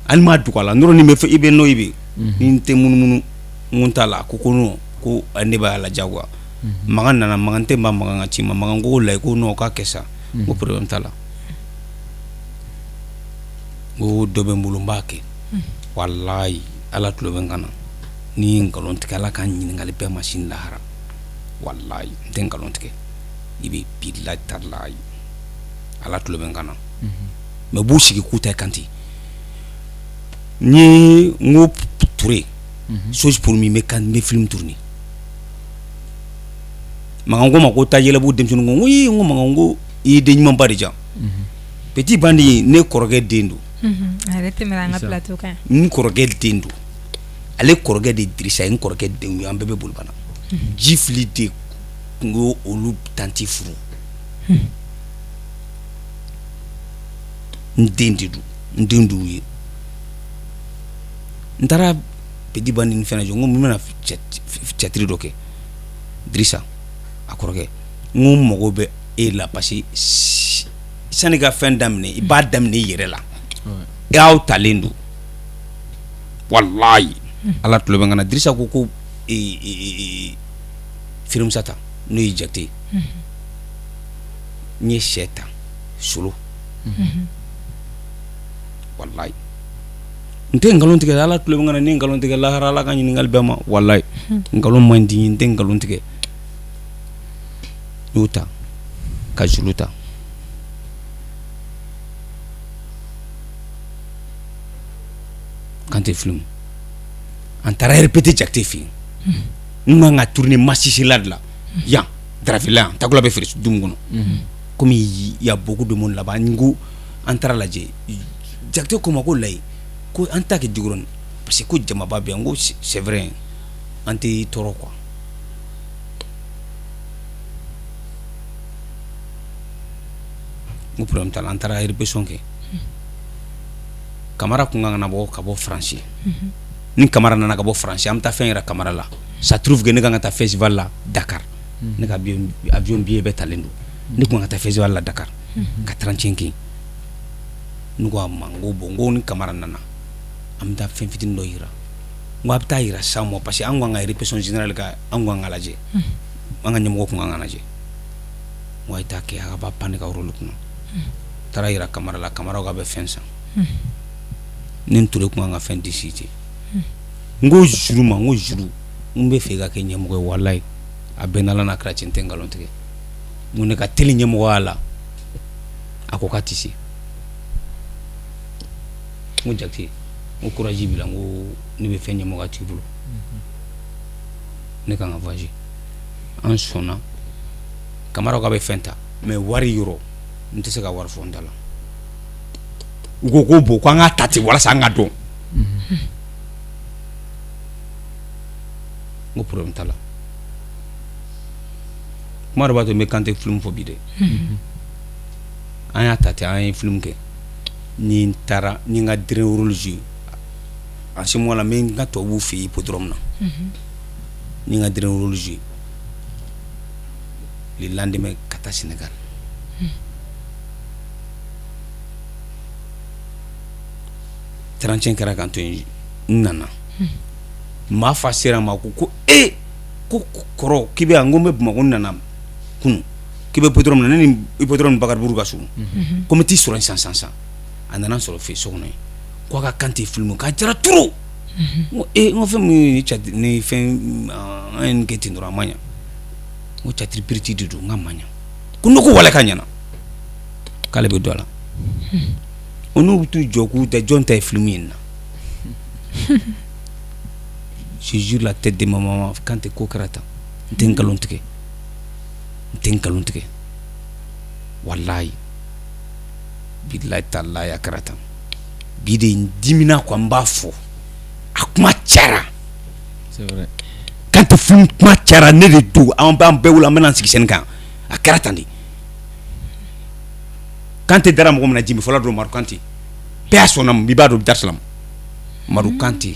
hali m'a dogo a la. N dɔrɔn nin bɛ fɛ i bɛ n'o i bɛ ni n tɛ munumunu. N ko n t'a la. A ko ko non, ko ne b'a la diyagoya. Makan nana, Makan tɛ ma Makan ka ci ma. Makan ko Layi ko non, k'a kɛ sa. N ko problème t'a la, n ko dɔ bɛ n bolo, n b'a kɛ. Walayi, Ala tulo bɛ n kan na, ni ye nkalon tigɛ, Ala ka ɲininkali bɛɛ ma sini lahara. Walayi, n tɛ nkalon tigɛ i bɛ, bilayi talayi, Ala tulo bɛ n kan na. Mais u b'u sigi k'u ta kan ten. N ye n ko Ture, chose pour min bɛ kan, n bɛ film tourner. Makan ko ma ko taa Yɛlɛbugu denmisɛnnin ko. N ko ee, n ko Makan, n ko i ye den ɲumanba de jan. Petit Bandi, ne kɔrɔkɛ den don. A yɛrɛ tɛmɛna an ka plateau kan. N kɔrɔkɛ den don. Ale kɔrɔkɛ de Dirisa ye, n kɔrɔkɛ denw ye. An bɛɛ bɛ Bolibana. Jifili de tun y'o olu tantie furu. N den de don, n den d'u ye. N taara Petit Bandi ni fɛn jɔ. N ko n bɛna théâtre dɔ kɛ. Dirisa a kɔrɔkɛ, n ko n mago bɛ e la, parce que sani ka fɛn daminɛ, i b'a daminɛ i yɛrɛ la. E y'aw talen don. Walayi, Ala tulo bɛ n kan na. Dirisa ko ko Firimusa ta, n'o ye Jakite ye. N ye sɛ ta solo. Walayi, n tɛ nkalon tigɛ. Ala tulo bɛ n kan na. Ni nkalon tigɛ lahara, Ala ka ɲininkali bɛɛ ma. Walayi, nkalon man di n ye, n tɛ nkalon tigɛ. N y'o ta ka zulu ta. Kante film, an taara répéter Jakite fɛ yen. N kan ka tourner Masisila de la yan, Darafila yan, takula bɛ feere du min kɔnɔ. Comme il y a beaucoup de monde là-bas, n ko an taara lajɛ. Jakite ko ma ko Layi, ko an ta kɛ Jikɔrɔni, parce que ko jamaba bɛ yan. N ko c'est vrai, an tɛ tɔɔrɔ quoi. N ko problème t'a la. An taara répétition kɛ. Kamara kun kan ka na bɔ ka bɔ Faransi. Ni Kamara nana ka bɔ Faransi, an bɛ taa fɛn yira Kamara la. Ça trouve que ne kan ka taa festival la Dakar. Ne ka avion billet bɛɛ talen don. Ne kun kan ka taa festival la Dakar ka 31 kɛ. Ne ko a ma, n ko bon, n ko ni Kamara nana, an bɛ taa fɛn fitinin dɔ yira. N ko a bɛ taa yira sans moi, parce que an kun kan ka répétition générale kɛ, an kun kan ka lajɛ, an ka ɲɛmɔgɔ kun kan ka lajɛ. N ko a ye taa kɛ, a b'a pan ne ka rôle kunna. Taara yira Kamara la. Kamara ko a bɛ fɛn san. Ne ni Ture kun kan ka fɛn discuter. N ko Zulu ma, n ko Zulu, n bɛ fɛ i ka kɛ ɲɛmɔgɔ ye. Walayi, a bɛɛ n'Ala n'a kira cɛ, n tɛ nkalon tigɛ. N ko ne ka teli ɲɛmɔgɔya la. A ko k'a tɛ se. N ko Jakite, n ko courage b'i la. N ko ne bɛ fɛn ɲɛmɔgɔya t'i bolo, ne kan ka voyager. An sɔnna. Kamara ko a bɛ fɛn ta, mais wari yɔrɔ, n tɛ se ka wari fɔ n da la. U ko ko bon, ko an k'a ta ten walasa an ka dɔn. N ko problème t'a la. Kuma dɔ b'a to n bɛ Kante film fɔ bi dɛ. An y'a ta ten, an ye film kɛ. Ni n taara ni n ka dernier rôle jouer en ce moment là, n bɛ n ka tubabuw fɛ yen hippodrome na. Ni n ka dernier rôle jouer, le lendemain ka taa Sénégal. 31 kɛra ka n to yen, n nana, maa fa sera ma, ko e ko kɔrɔ k'i bɛ yan? N ko n bɛ Bamakɔ, n nana kunun. K'i bɛ hippodrome na? Ne ni hippodrome ni Bakaribugu ka surun. Ko n bɛ t'i sɔrɔ yen sisan sisan. A nana n sɔrɔ fɛ so kɔnɔ yen, ko a ka Kante film k'a jara trop. N ko ee, n ko fɛn min ye ni fɛn, an ye nin kɛ ten dɔrɔn, a ma ɲa. N ko théâtre petit de don, n k'a ma ɲa. Ko ne ko walahi k'a ɲɛna, k'ale bɛ don a la. O n'u bɛ t'u jɔ k'u da, jɔn ta ye film ye nin na? Je jure la tête de ma maman, Kante, ko kɛra tan. N tɛ nkalon tigɛ, n tɛ nkalon tigɛ, walayi, bilayi talayi, a kɛra tan. Bi de n dimina quoi, n b'a fɔ, a kuma cayara. C'est vrai. Kante film kuma cayara, ne de don, an b'an bɛɛ wele, an bɛna sigi scène kan, a kɛra tan de. Kante dara mɔgɔ min na, jimi fɔlɔ don, Madu Kante, bɛɛ y'a sɔnna, i b'a dɔn, Dar Salam, Madu Kante,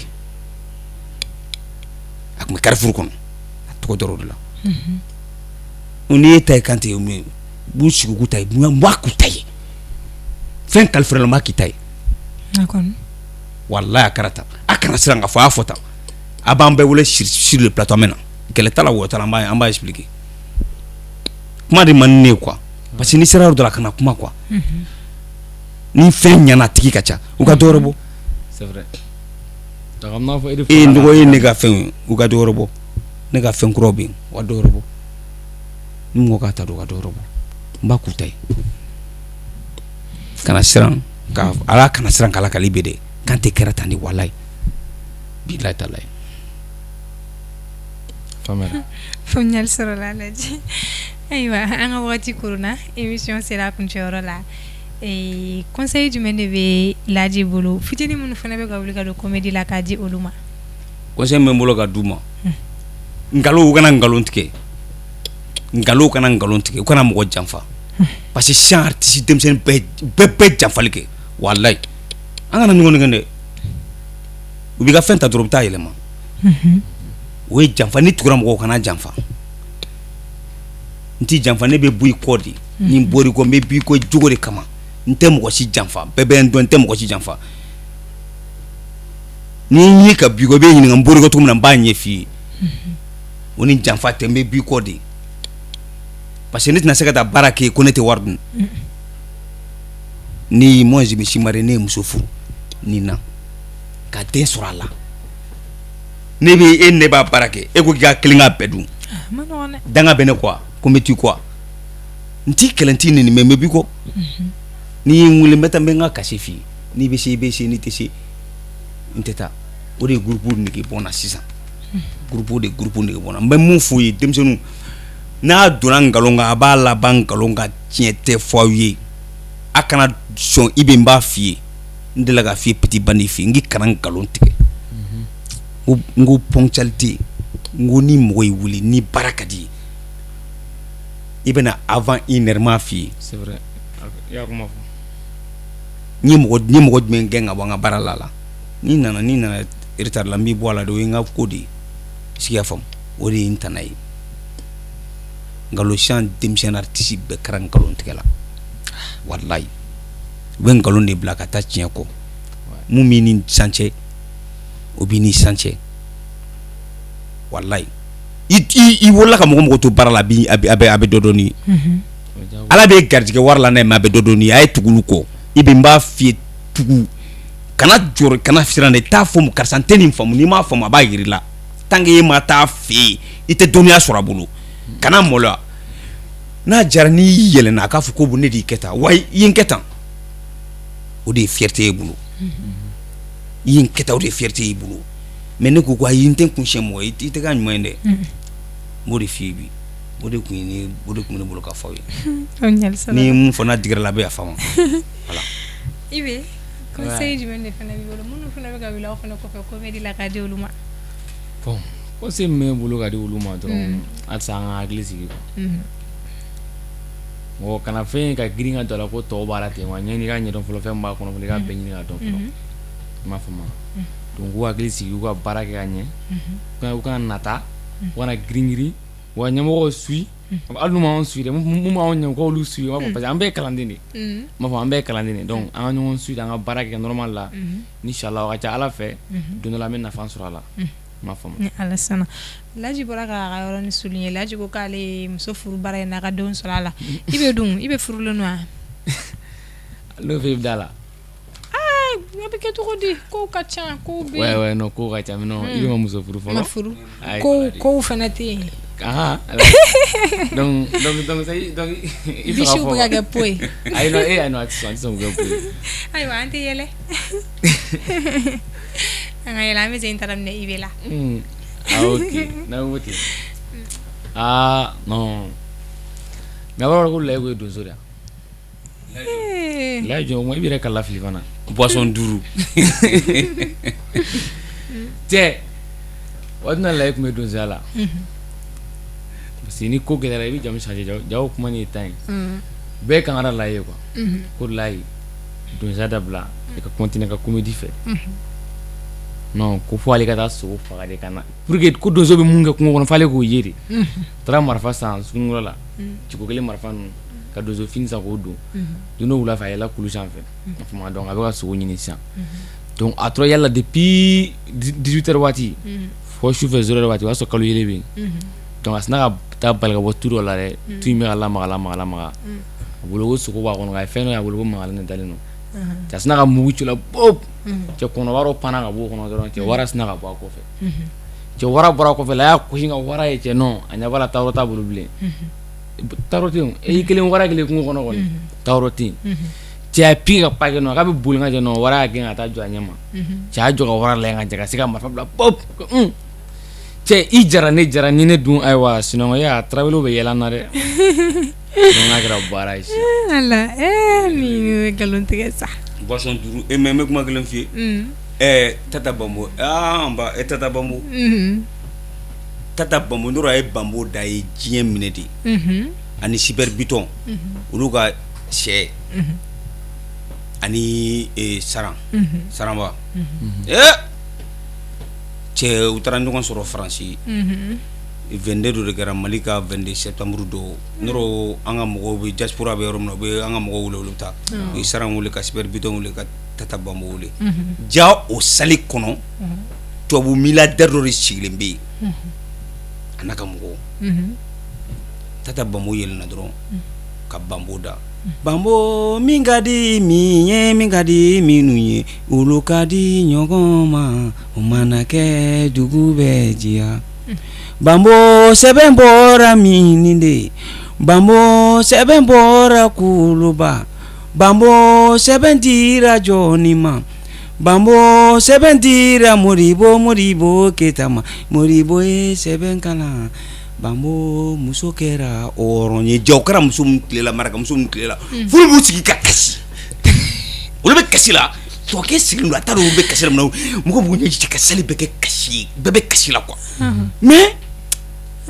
a tun bɛ Carrefour kɔnɔ, a tɔgɔ dɔrɔn o de la. N'i ye ta ye Kante ye, u b'u sigi k'u ta ye, n b'a k'u ta ye, fɛn kalifara la, n b'a k'i ta ye. Walayi, a kɛra tan. A kana siran ka fɔ, a y'a fɔ tan. A b'an bɛɛ wele sur le plateau, an bɛ na, kɛlɛ t'a la, wɔyɔ t'a la, an b'a expliquer. Kuma de man di ne ye quoi, parce que n'i sera yɔrɔ dɔ la, kana kuma quoi. Ni fɛn ɲɛna, a tigi ka ca, u ka dɔ wɛrɛ bɔ. C'est vrai. N'a fɔ e de. E nɔgɔ ye ne ka fɛn ye, u ka dɔ wɛrɛ bɔ. Ne ka fɛn kuraw bɛ yen, u ka dɔ wɛrɛ bɔ. Ni mɔgɔ k'a ta don, u ka dɔ wɛrɛ bɔ, n b'a k'u ta ye. Kana siran ka ala, kana siran k'ala k'ale bɛ dɛ. Kante kɛra tan de, walayi, bilayi talayi. Faamuyara. Faamuyali sɔrɔla. Lajɛ, ayiwa, an ka wagati koronna, émission sera a kuncɛyɔrɔ la. Conseil jumɛn de bɛ Laji bolo, fitinin minnu fana bɛ ka wuli ka don comédie la, k'a di olu ma? Conseil min bɛ n bolo ka d'u ma, nkalon, u kana nkalon tigɛ, nkalon, u kana nkalon tigɛ, u kana mɔgɔ janfa, parce que sisan artiste denmisɛnnin bɛɛ bɛɛ bɛɛ janfali kɛ. Walayi, an kana ɲɔgɔn nɛgɛn dɛ. U b'i ka fɛn ta dɔrɔn, u bɛ taa yɛlɛma, o ye janfa. Ni tugura mɔgɔw, kana janfa. N t'i janfa, ne bɛ bɔ i kɔ de. Ni n bɔr'i kɔ, n bɛ b'i kɔ jogo de kama. N tɛ mɔgɔ si janfa, bɛɛ bɛ n dɔn, n tɛ mɔgɔ si janfa. Ni n ye ka b'i kɔ, i bɛ ɲininka n bɔr'i kɔ cogo min na, n b'a ɲɛ f'i ye. O ni janfa tɛ, n bɛ b'i kɔ de, parce que ne tɛna se ka taa baara kɛ ko ne tɛ wari dun. Ni moi, je me suis marié, ne ye muso furu nin na ka den sɔrɔ a la. Ne bɛ e, ne b'a baara kɛ, e ko k'i ka kelen ka bɛɛ dun. Danga bɛ ne kɔ, ko n bɛ t'i kɔ, n t'i kɛlɛ, n t'i nɛni, mais n bɛ b'i kɔ. N'i ye n wele, n bɛ taa, n bɛ n ka cachet f'i ye. N'i bɛ se, i bɛ se, n'i tɛ se, n tɛ taa. O de ye groupe nege bɔ n na sisan, groupe de, groupe nege bɔ n na. N bɛ mun f'u ye, denmisɛnninw, n'a donna nkalon kan, a b'a laban nkalon kan, tiɲɛ tɛ fɔ aw ye. A kana sɔn. I bɛ, n b'a f'i ye, n delila k'a f'i ye, petit bandi f'i ye, n k'i kana nkalon tigɛ. N ko ponctualité, n ko ni mɔgɔ y'i wele, ni baara ka di ye, i bɛna avant une heure, m'a f'i ye. C'est vrai, i y'a kuma fɔ. N ye mɔgɔ jumɛn gɛn ka bɔ an ka baara la? N'i nana retard la, n b'i bɔ a la de. O ye n ka ko de ye, est-ce que i y'a faamu? O de ye n tana ye. Nkalon, sisan denmisɛnnin artiste bɛɛ kɛra nkalon tigɛ la. Walayi, u bɛ nkalon de bila ka taa tiɲɛ kɔ. Mun b'i ni san cɛ, o b'i ni san cɛ. Walayi, i wolola ka mɔgɔ mɔgɔ to baara la, a bɛ dɔ dɔn n'i ye. Ala bɛ garijɛgɛ wari la n'a ye, mais a bɛ dɔ dɔn n'i ye. A ye tugu olu kɔ. I bɛ, n b'a f'i ye, tugu, kana jɔrɔ, kana siran dɛ. Taa fɔ karisa, n tɛ nin faamu. N'i m'a faamu, a b'a yir'i la. Tant que e ma taa fɛ yen, i tɛ dɔnniya sɔrɔ a bolo. Kana maloya. N'a jara, n'i yɛlɛnna, a k'a fɔ ko ne de y'i kɛ tan wa, i ye n kɛ tan, o de ye fierté ye bolo. I ye n kɛ tan, o de ye fierté y'i bolo. Mais ne ko ayi, n tɛ kun siɲɛ mɔgɔ ye, i tɛ k'a ɲuman ye dɛ. N b'o de f'i ye bi. O de kun ye ne, o de kun bɛ ne bolo ka fɔ aw ye. Ni ye mun fɔ, n'a digira la, a bɛ yafa n ma, voilà. I bɛ conseil jumɛn de fana b'i bolo, minnu fana bɛ ka wuli aw fana kɔfɛ comédie la, k'a di olu ma? Bon, conseil min bɛ ne bolo ka di olu ma dɔrɔn, halisa an ka hakili sigi quoi. Mɔgɔ kana fɛn ka girin ka don a la ko tɔw b'a la ten wa. Ɲɛni i ka ɲɛdɔn fɔlɔ, fɛn min b'a kɔnɔ fɔlɔ, i ka bɛɛ ɲini k'a dɔn fɔlɔ, i m'a faamu? Donc k'u hakili sigi, u ka baara kɛ ka ɲɛ, u kana nata, u kana girin girin, u ka ɲɛmɔgɔw suit. Hali n'u m'anw suit dɛ, mun b'anw ɲɛ u k'olu suit, n b'a fɔ parce que an bɛɛ ye kalanden de ye. N b'a fɔ an bɛɛ ye kalanden de ye, donc an ka ɲɔgɔn suit, an ka baara kɛ normal la. Inchallah, o ka ca Ala fɛ, don dɔ la an bɛ nafa sɔrɔ a la. N m'a faamu. Ni Ala sɔnna. Laji bɔra k'a ka yɔrɔnin souligner. Laji ko k'ale ye muso furu baara in n'a ka denw sɔrɔ a la. I bɛ dun, i bɛ furulen don wa? N'o fɛ i bɛ da la. Aa, a bɛ kɛ cogo di? Kow ka ca, kow bɛ yen. Ouais ouais, non, kow ka ca mais non, i bɛ ma muso furu fɔlɔ. Ma furu. Kow kow fana tɛ yen. Ah, donc donc i fɛ Bisiw bɛ ka kɛ po ye. Ayi non, eh non, a tɛ sɔn, a tɛ sɔn k'o kɛ po ye. Ayiwa, an tɛ yɛlɛ. An ka yɛlɛ, an bɛ segin ta daminɛ i bɛ la. Ah ok, n'a ko ten. Ah non. Mais a b'a dɔn ko Layi ko ye donso de ye. Layi jɔn, i bɛ yɛrɛ kala fili fana. Boisson 5. Cɛ, waati na Layi tun bɛ donsoya la. Parce que ni ko gɛlɛyara, i bɛ jamu changer, jago kuma ni tan ye. Bɛɛ kan ka Layi ye quoi. Ko Layi, donsoya dabila, i ka continuer ka comédie fɛ. Non, ko fo ale ka taa sogo faga de ka na. Pour que ko donso bɛ mun kɛ kungo kɔnɔ, f'ale k'o ye de. Taara marifa san sugunikura la. Ciko kelen marifa ninnu ka donso fini san k'o don. Don dɔ wula fɛ, a yɛlɛla kulu sanfɛ. A donc a bɛ ka sogo ɲini sisan. Donc a tora yala depuis 18 heures waati fo sufɛ 0 heure waati, o y'a sɔrɔ kalo yelen bɛ yen. Donc a sinna ka taa bali ka bɔ tu dɔ la dɛ. Tu in bɛ ka lamaga lamaga lamaga. A bolo ko sogo b'a kɔnɔ, a ye fɛn dɔ ye, a bolo ko magalan de dalen don. Cɛ, a sinna ka mugu ci o la pop. Cɛ, kɔnɔba dɔ panna ka bɔ o kɔnɔ dɔrɔn, cɛ, wara sinna ka bɔ a kɔfɛ. Cɛ, wara bɔra a kɔfɛ la, a y'a gosi ka wara ye. Cɛ, non, a ɲɛ b'a la, taayɔrɔ t'a bolo bilen. Taayɔrɔ tɛ yen, e y'i kelen, wara kelen kungo kɔnɔ kɔni, taayɔrɔ tɛ yen. Cɛ y'a piqué ka pas kɛ, non, k'a bɛ boli ka jɛ, non, wara y'a gɛn ka taa jɔ a ɲɛ ma. Cɛ y'a jɔ ka wara lajɛ ka jɛ ka se ka marifa bila pop. Cɛ, i jara ne jara ni ne dun, ayiwa, sinankunya tarawelew bɛ yɛlɛ an na dɛ. Donc n'a kɛra baara ye sisan. Ala, ee, nin ye nkalon tigɛ sa. Boisson 5 e, mais n bɛ kuma kelen f'i ye. Ɛɛ, Tata Bambo, aa n ba, e Tata Bambo. Tata Bambo n'o a ye Bambo da ye diɲɛ minɛ de. Ani Super Biton. Olu ka sɛ. Ani Saran. Saranba. Ee! Cɛ, u taara ɲɔgɔn sɔrɔ Faransi. 22 dɔ de kɛra Mali ka 22 septembre don. N'o an ka mɔgɔw bɛ diaspora bɛ yɔrɔ min na, u bɛ an ka mɔgɔw wele, olu bɛ taa. U ye Saran wele, ka Super Biton wele, ka Tata Bambo wele. Ja, o salle kɔnɔ, tubabu milliardaire dɔ de sigilen bɛ yen. A n'a ka mɔgɔw. Tata Bambo yɛlɛnna dɔrɔn ka Bambo da. Bambo min ka di min ye, min ka di minnu ye, olu ka di ɲɔgɔn ma, o mana kɛ dugu bɛ diya. Bambo sɛbɛn bɔra min de, Bambo sɛbɛn bɔra Kuluba, Bambo sɛbɛn dira jɔni ma, Bambo sɛbɛn dira Modibo, Modibo Keyita ma, Modibo ye sɛbɛn kalan. Bambo muso kɛra hɔrɔn ye. Ja, o kɛra muso min tile la, marakamuso min tile la, furu b'u sigi ka kasi, olu bɛ kasi la, tubabukɛ sigilen don, a t'a dɔn olu bɛ kasi la mun na. Mɔgɔw b'u ɲɛji cɛ ka salle bɛɛ kɛ kasi ye, bɛɛ bɛ kasi la quoi. Mais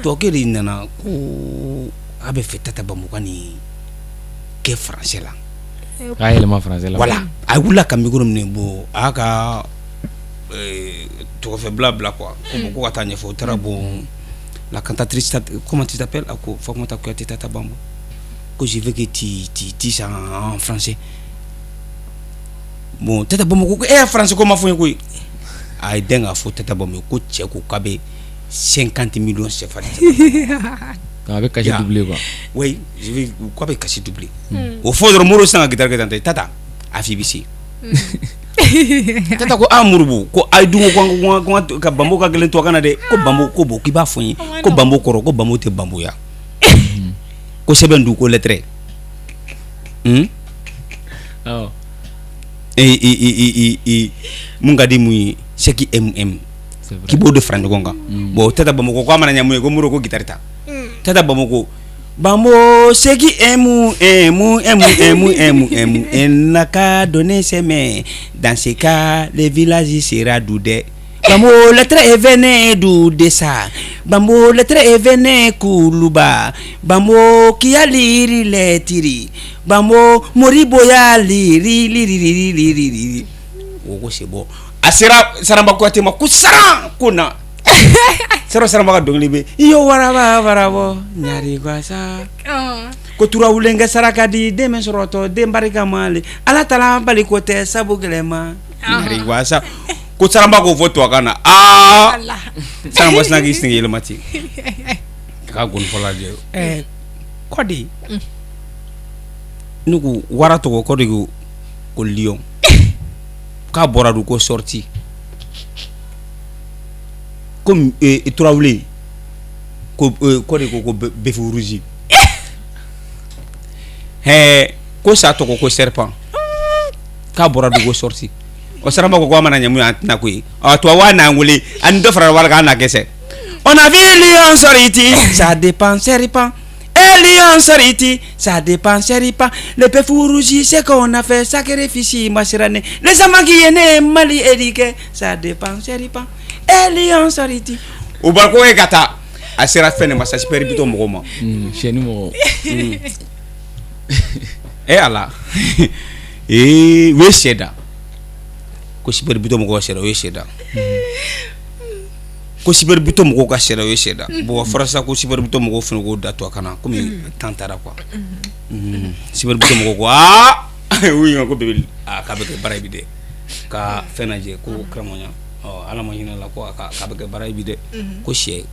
tubabukɛ de nana ko a bɛ fɛ Tata Bambo ka nin kɛ français la. K'a yɛlɛma français la. Voilà, a wulila ka micro minɛ, bon, a y'a ka tɔgɔfɛbila bila quoi, ko bon, ko ka taa ɲɛfɔ. O taara, bon, la cantatrice, comment tu t'appelles? A ko Fatoumata Kouyaté Tata Bambo, ko je veux que tu dises en français. Bon, Tata Bambo ko e y'a français ko ma fɔ n ye koyi. A ye den k'a fɔ Tata Bambo ko cɛ ko k'a bɛ 50 millions CFA di. A bɛ cachet doubler quoi. Oui, je vais, k'a bɛ cachet doubler. O fɔ dɔrɔn, Modibo sisan ka guitare kɛ tan tɛ. Tata a f'i bɛ se. Tata ko a Modibo, ko a ye dun ko ka Bambo ka gɛlɛn tubabukan na dɛ. Ko Bambo ko bon, k'i b'a fɔ n ye ko Bambo kɔrɔ, ko Bambo tɛ Bamboya, ko sɛbɛn dun, ko lettre e mun ka di mun ye, ce qui aime aime, k'i b'o de fara ɲɔgɔn kan. Bon, Tata Bambo ko k'a mana ɲɛ mun ye, ko Modibo ko guitare ta. Tata Bambo ko Bambo, ce qui aime aime aime aime aime aime, elle n'a qu'à donner ses mains, dans ce cas le village sera doux dɛ. Bambo lettre est venue d'où de ça, Bambo lettre est venue Kuluba, Bambo qui a lire lettre, Bambo Modibo y'a lire lire lire lire. O ko c'est bon. A sera Saramba Kuyate ma, ko Saran, ko na. Sɔrɔ Saranba ka dɔnkili bɛ i yo waraba warabɔ ɲari gasa ko turawulenkɛ saraka di den min sɔrɔtɔ den barika ma le ala taala bali ko tɛ sabu gɛlɛn ma ɲari gasa ko Saranba k'o fɔ tubabukan na aa Saranba sinna k'i sen yɛlɛma ten k'a gɔnifɔla lajɛ ɛɛ kɔdi ne ko wara tɔgɔ kɔdi ko ko lion k'a bɔra dun ko sorti ko turawule ko kɔdi ko bœuf rouge hɛ ko sa tɔgɔ ko serpent k'a bɔra dun ko sorti o Saranba ko a mana ɲɛ mun ye an tɛna ko ye ɔ tubabu n'an wele ani dɔ fara wari kan an na gɛsɛ on a vu lion sorti ça dépend serpent et lion sorti ça dépend serpent le bœuf rouge c'est qu'on a fait sacrifice masirane les enfants qui est né Mali éduqué ça dépend serpent et lion sorti o ba ko e ka taa a sera fɛn de ma sa Super Biton mɔgɔw ma sɛni mɔgɔw e ala ee u ye sɛ da ko Super Biton mɔgɔw ka sɛ da u ye sɛ da ko Super Biton mɔgɔw ka sɛ da u ye sɛ da bon fɔra sisan ko Super Biton mɔgɔw fana k'o da to a kana komi temps taara quoi Super Biton mɔgɔw ko aa u ɲininka ko bébé aa k'a bɛ kɛ baara ye bi dɛ ka fɛn lajɛ ko karamɔgɔya ala ma hinɛ la ko k'a bɛ kɛ baara ye bi dɛ ko sɛ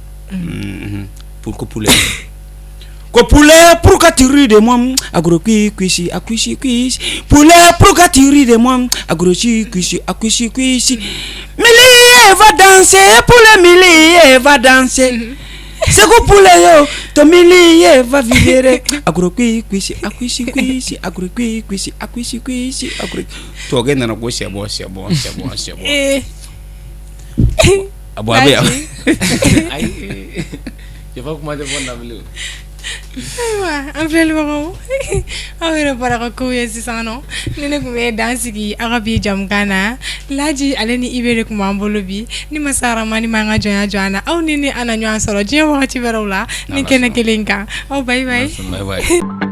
pour que poulet ko poulet pourquoi tu ris de moi a gros cuisse a cuisse cuisse poulet pourquoi tu ris de moi a gros cuisse a cuisse cuisse Millier va danser poulet millier va danser Segu poulet yo ton millier va vibrer a gros cuisse a cuisse cuisse a gros cuisse a cuisse cuisse a gros tubabukɛ nana ko c'est bon c'est bon c'est bon c'est bon a bon a bɛ yan ayi cɛfa kuma tɛ fɔ na bilen Ayiwa an filɛlibagaw aw yɛrɛ bɔra ka kow ye sisan nɔ ni ne tun bɛ dan sigi aw ka bi jamukan na Laji ale ni Ibe de tun b'an bolo bi ni masa Rahamani m'an ka jɔnya jɔ an na aw ni ne an na ɲɔgɔn sɔrɔ diɲɛ wagati wɛrɛw la ni kɛnɛ kelen kan aw bye bye. Bye bye.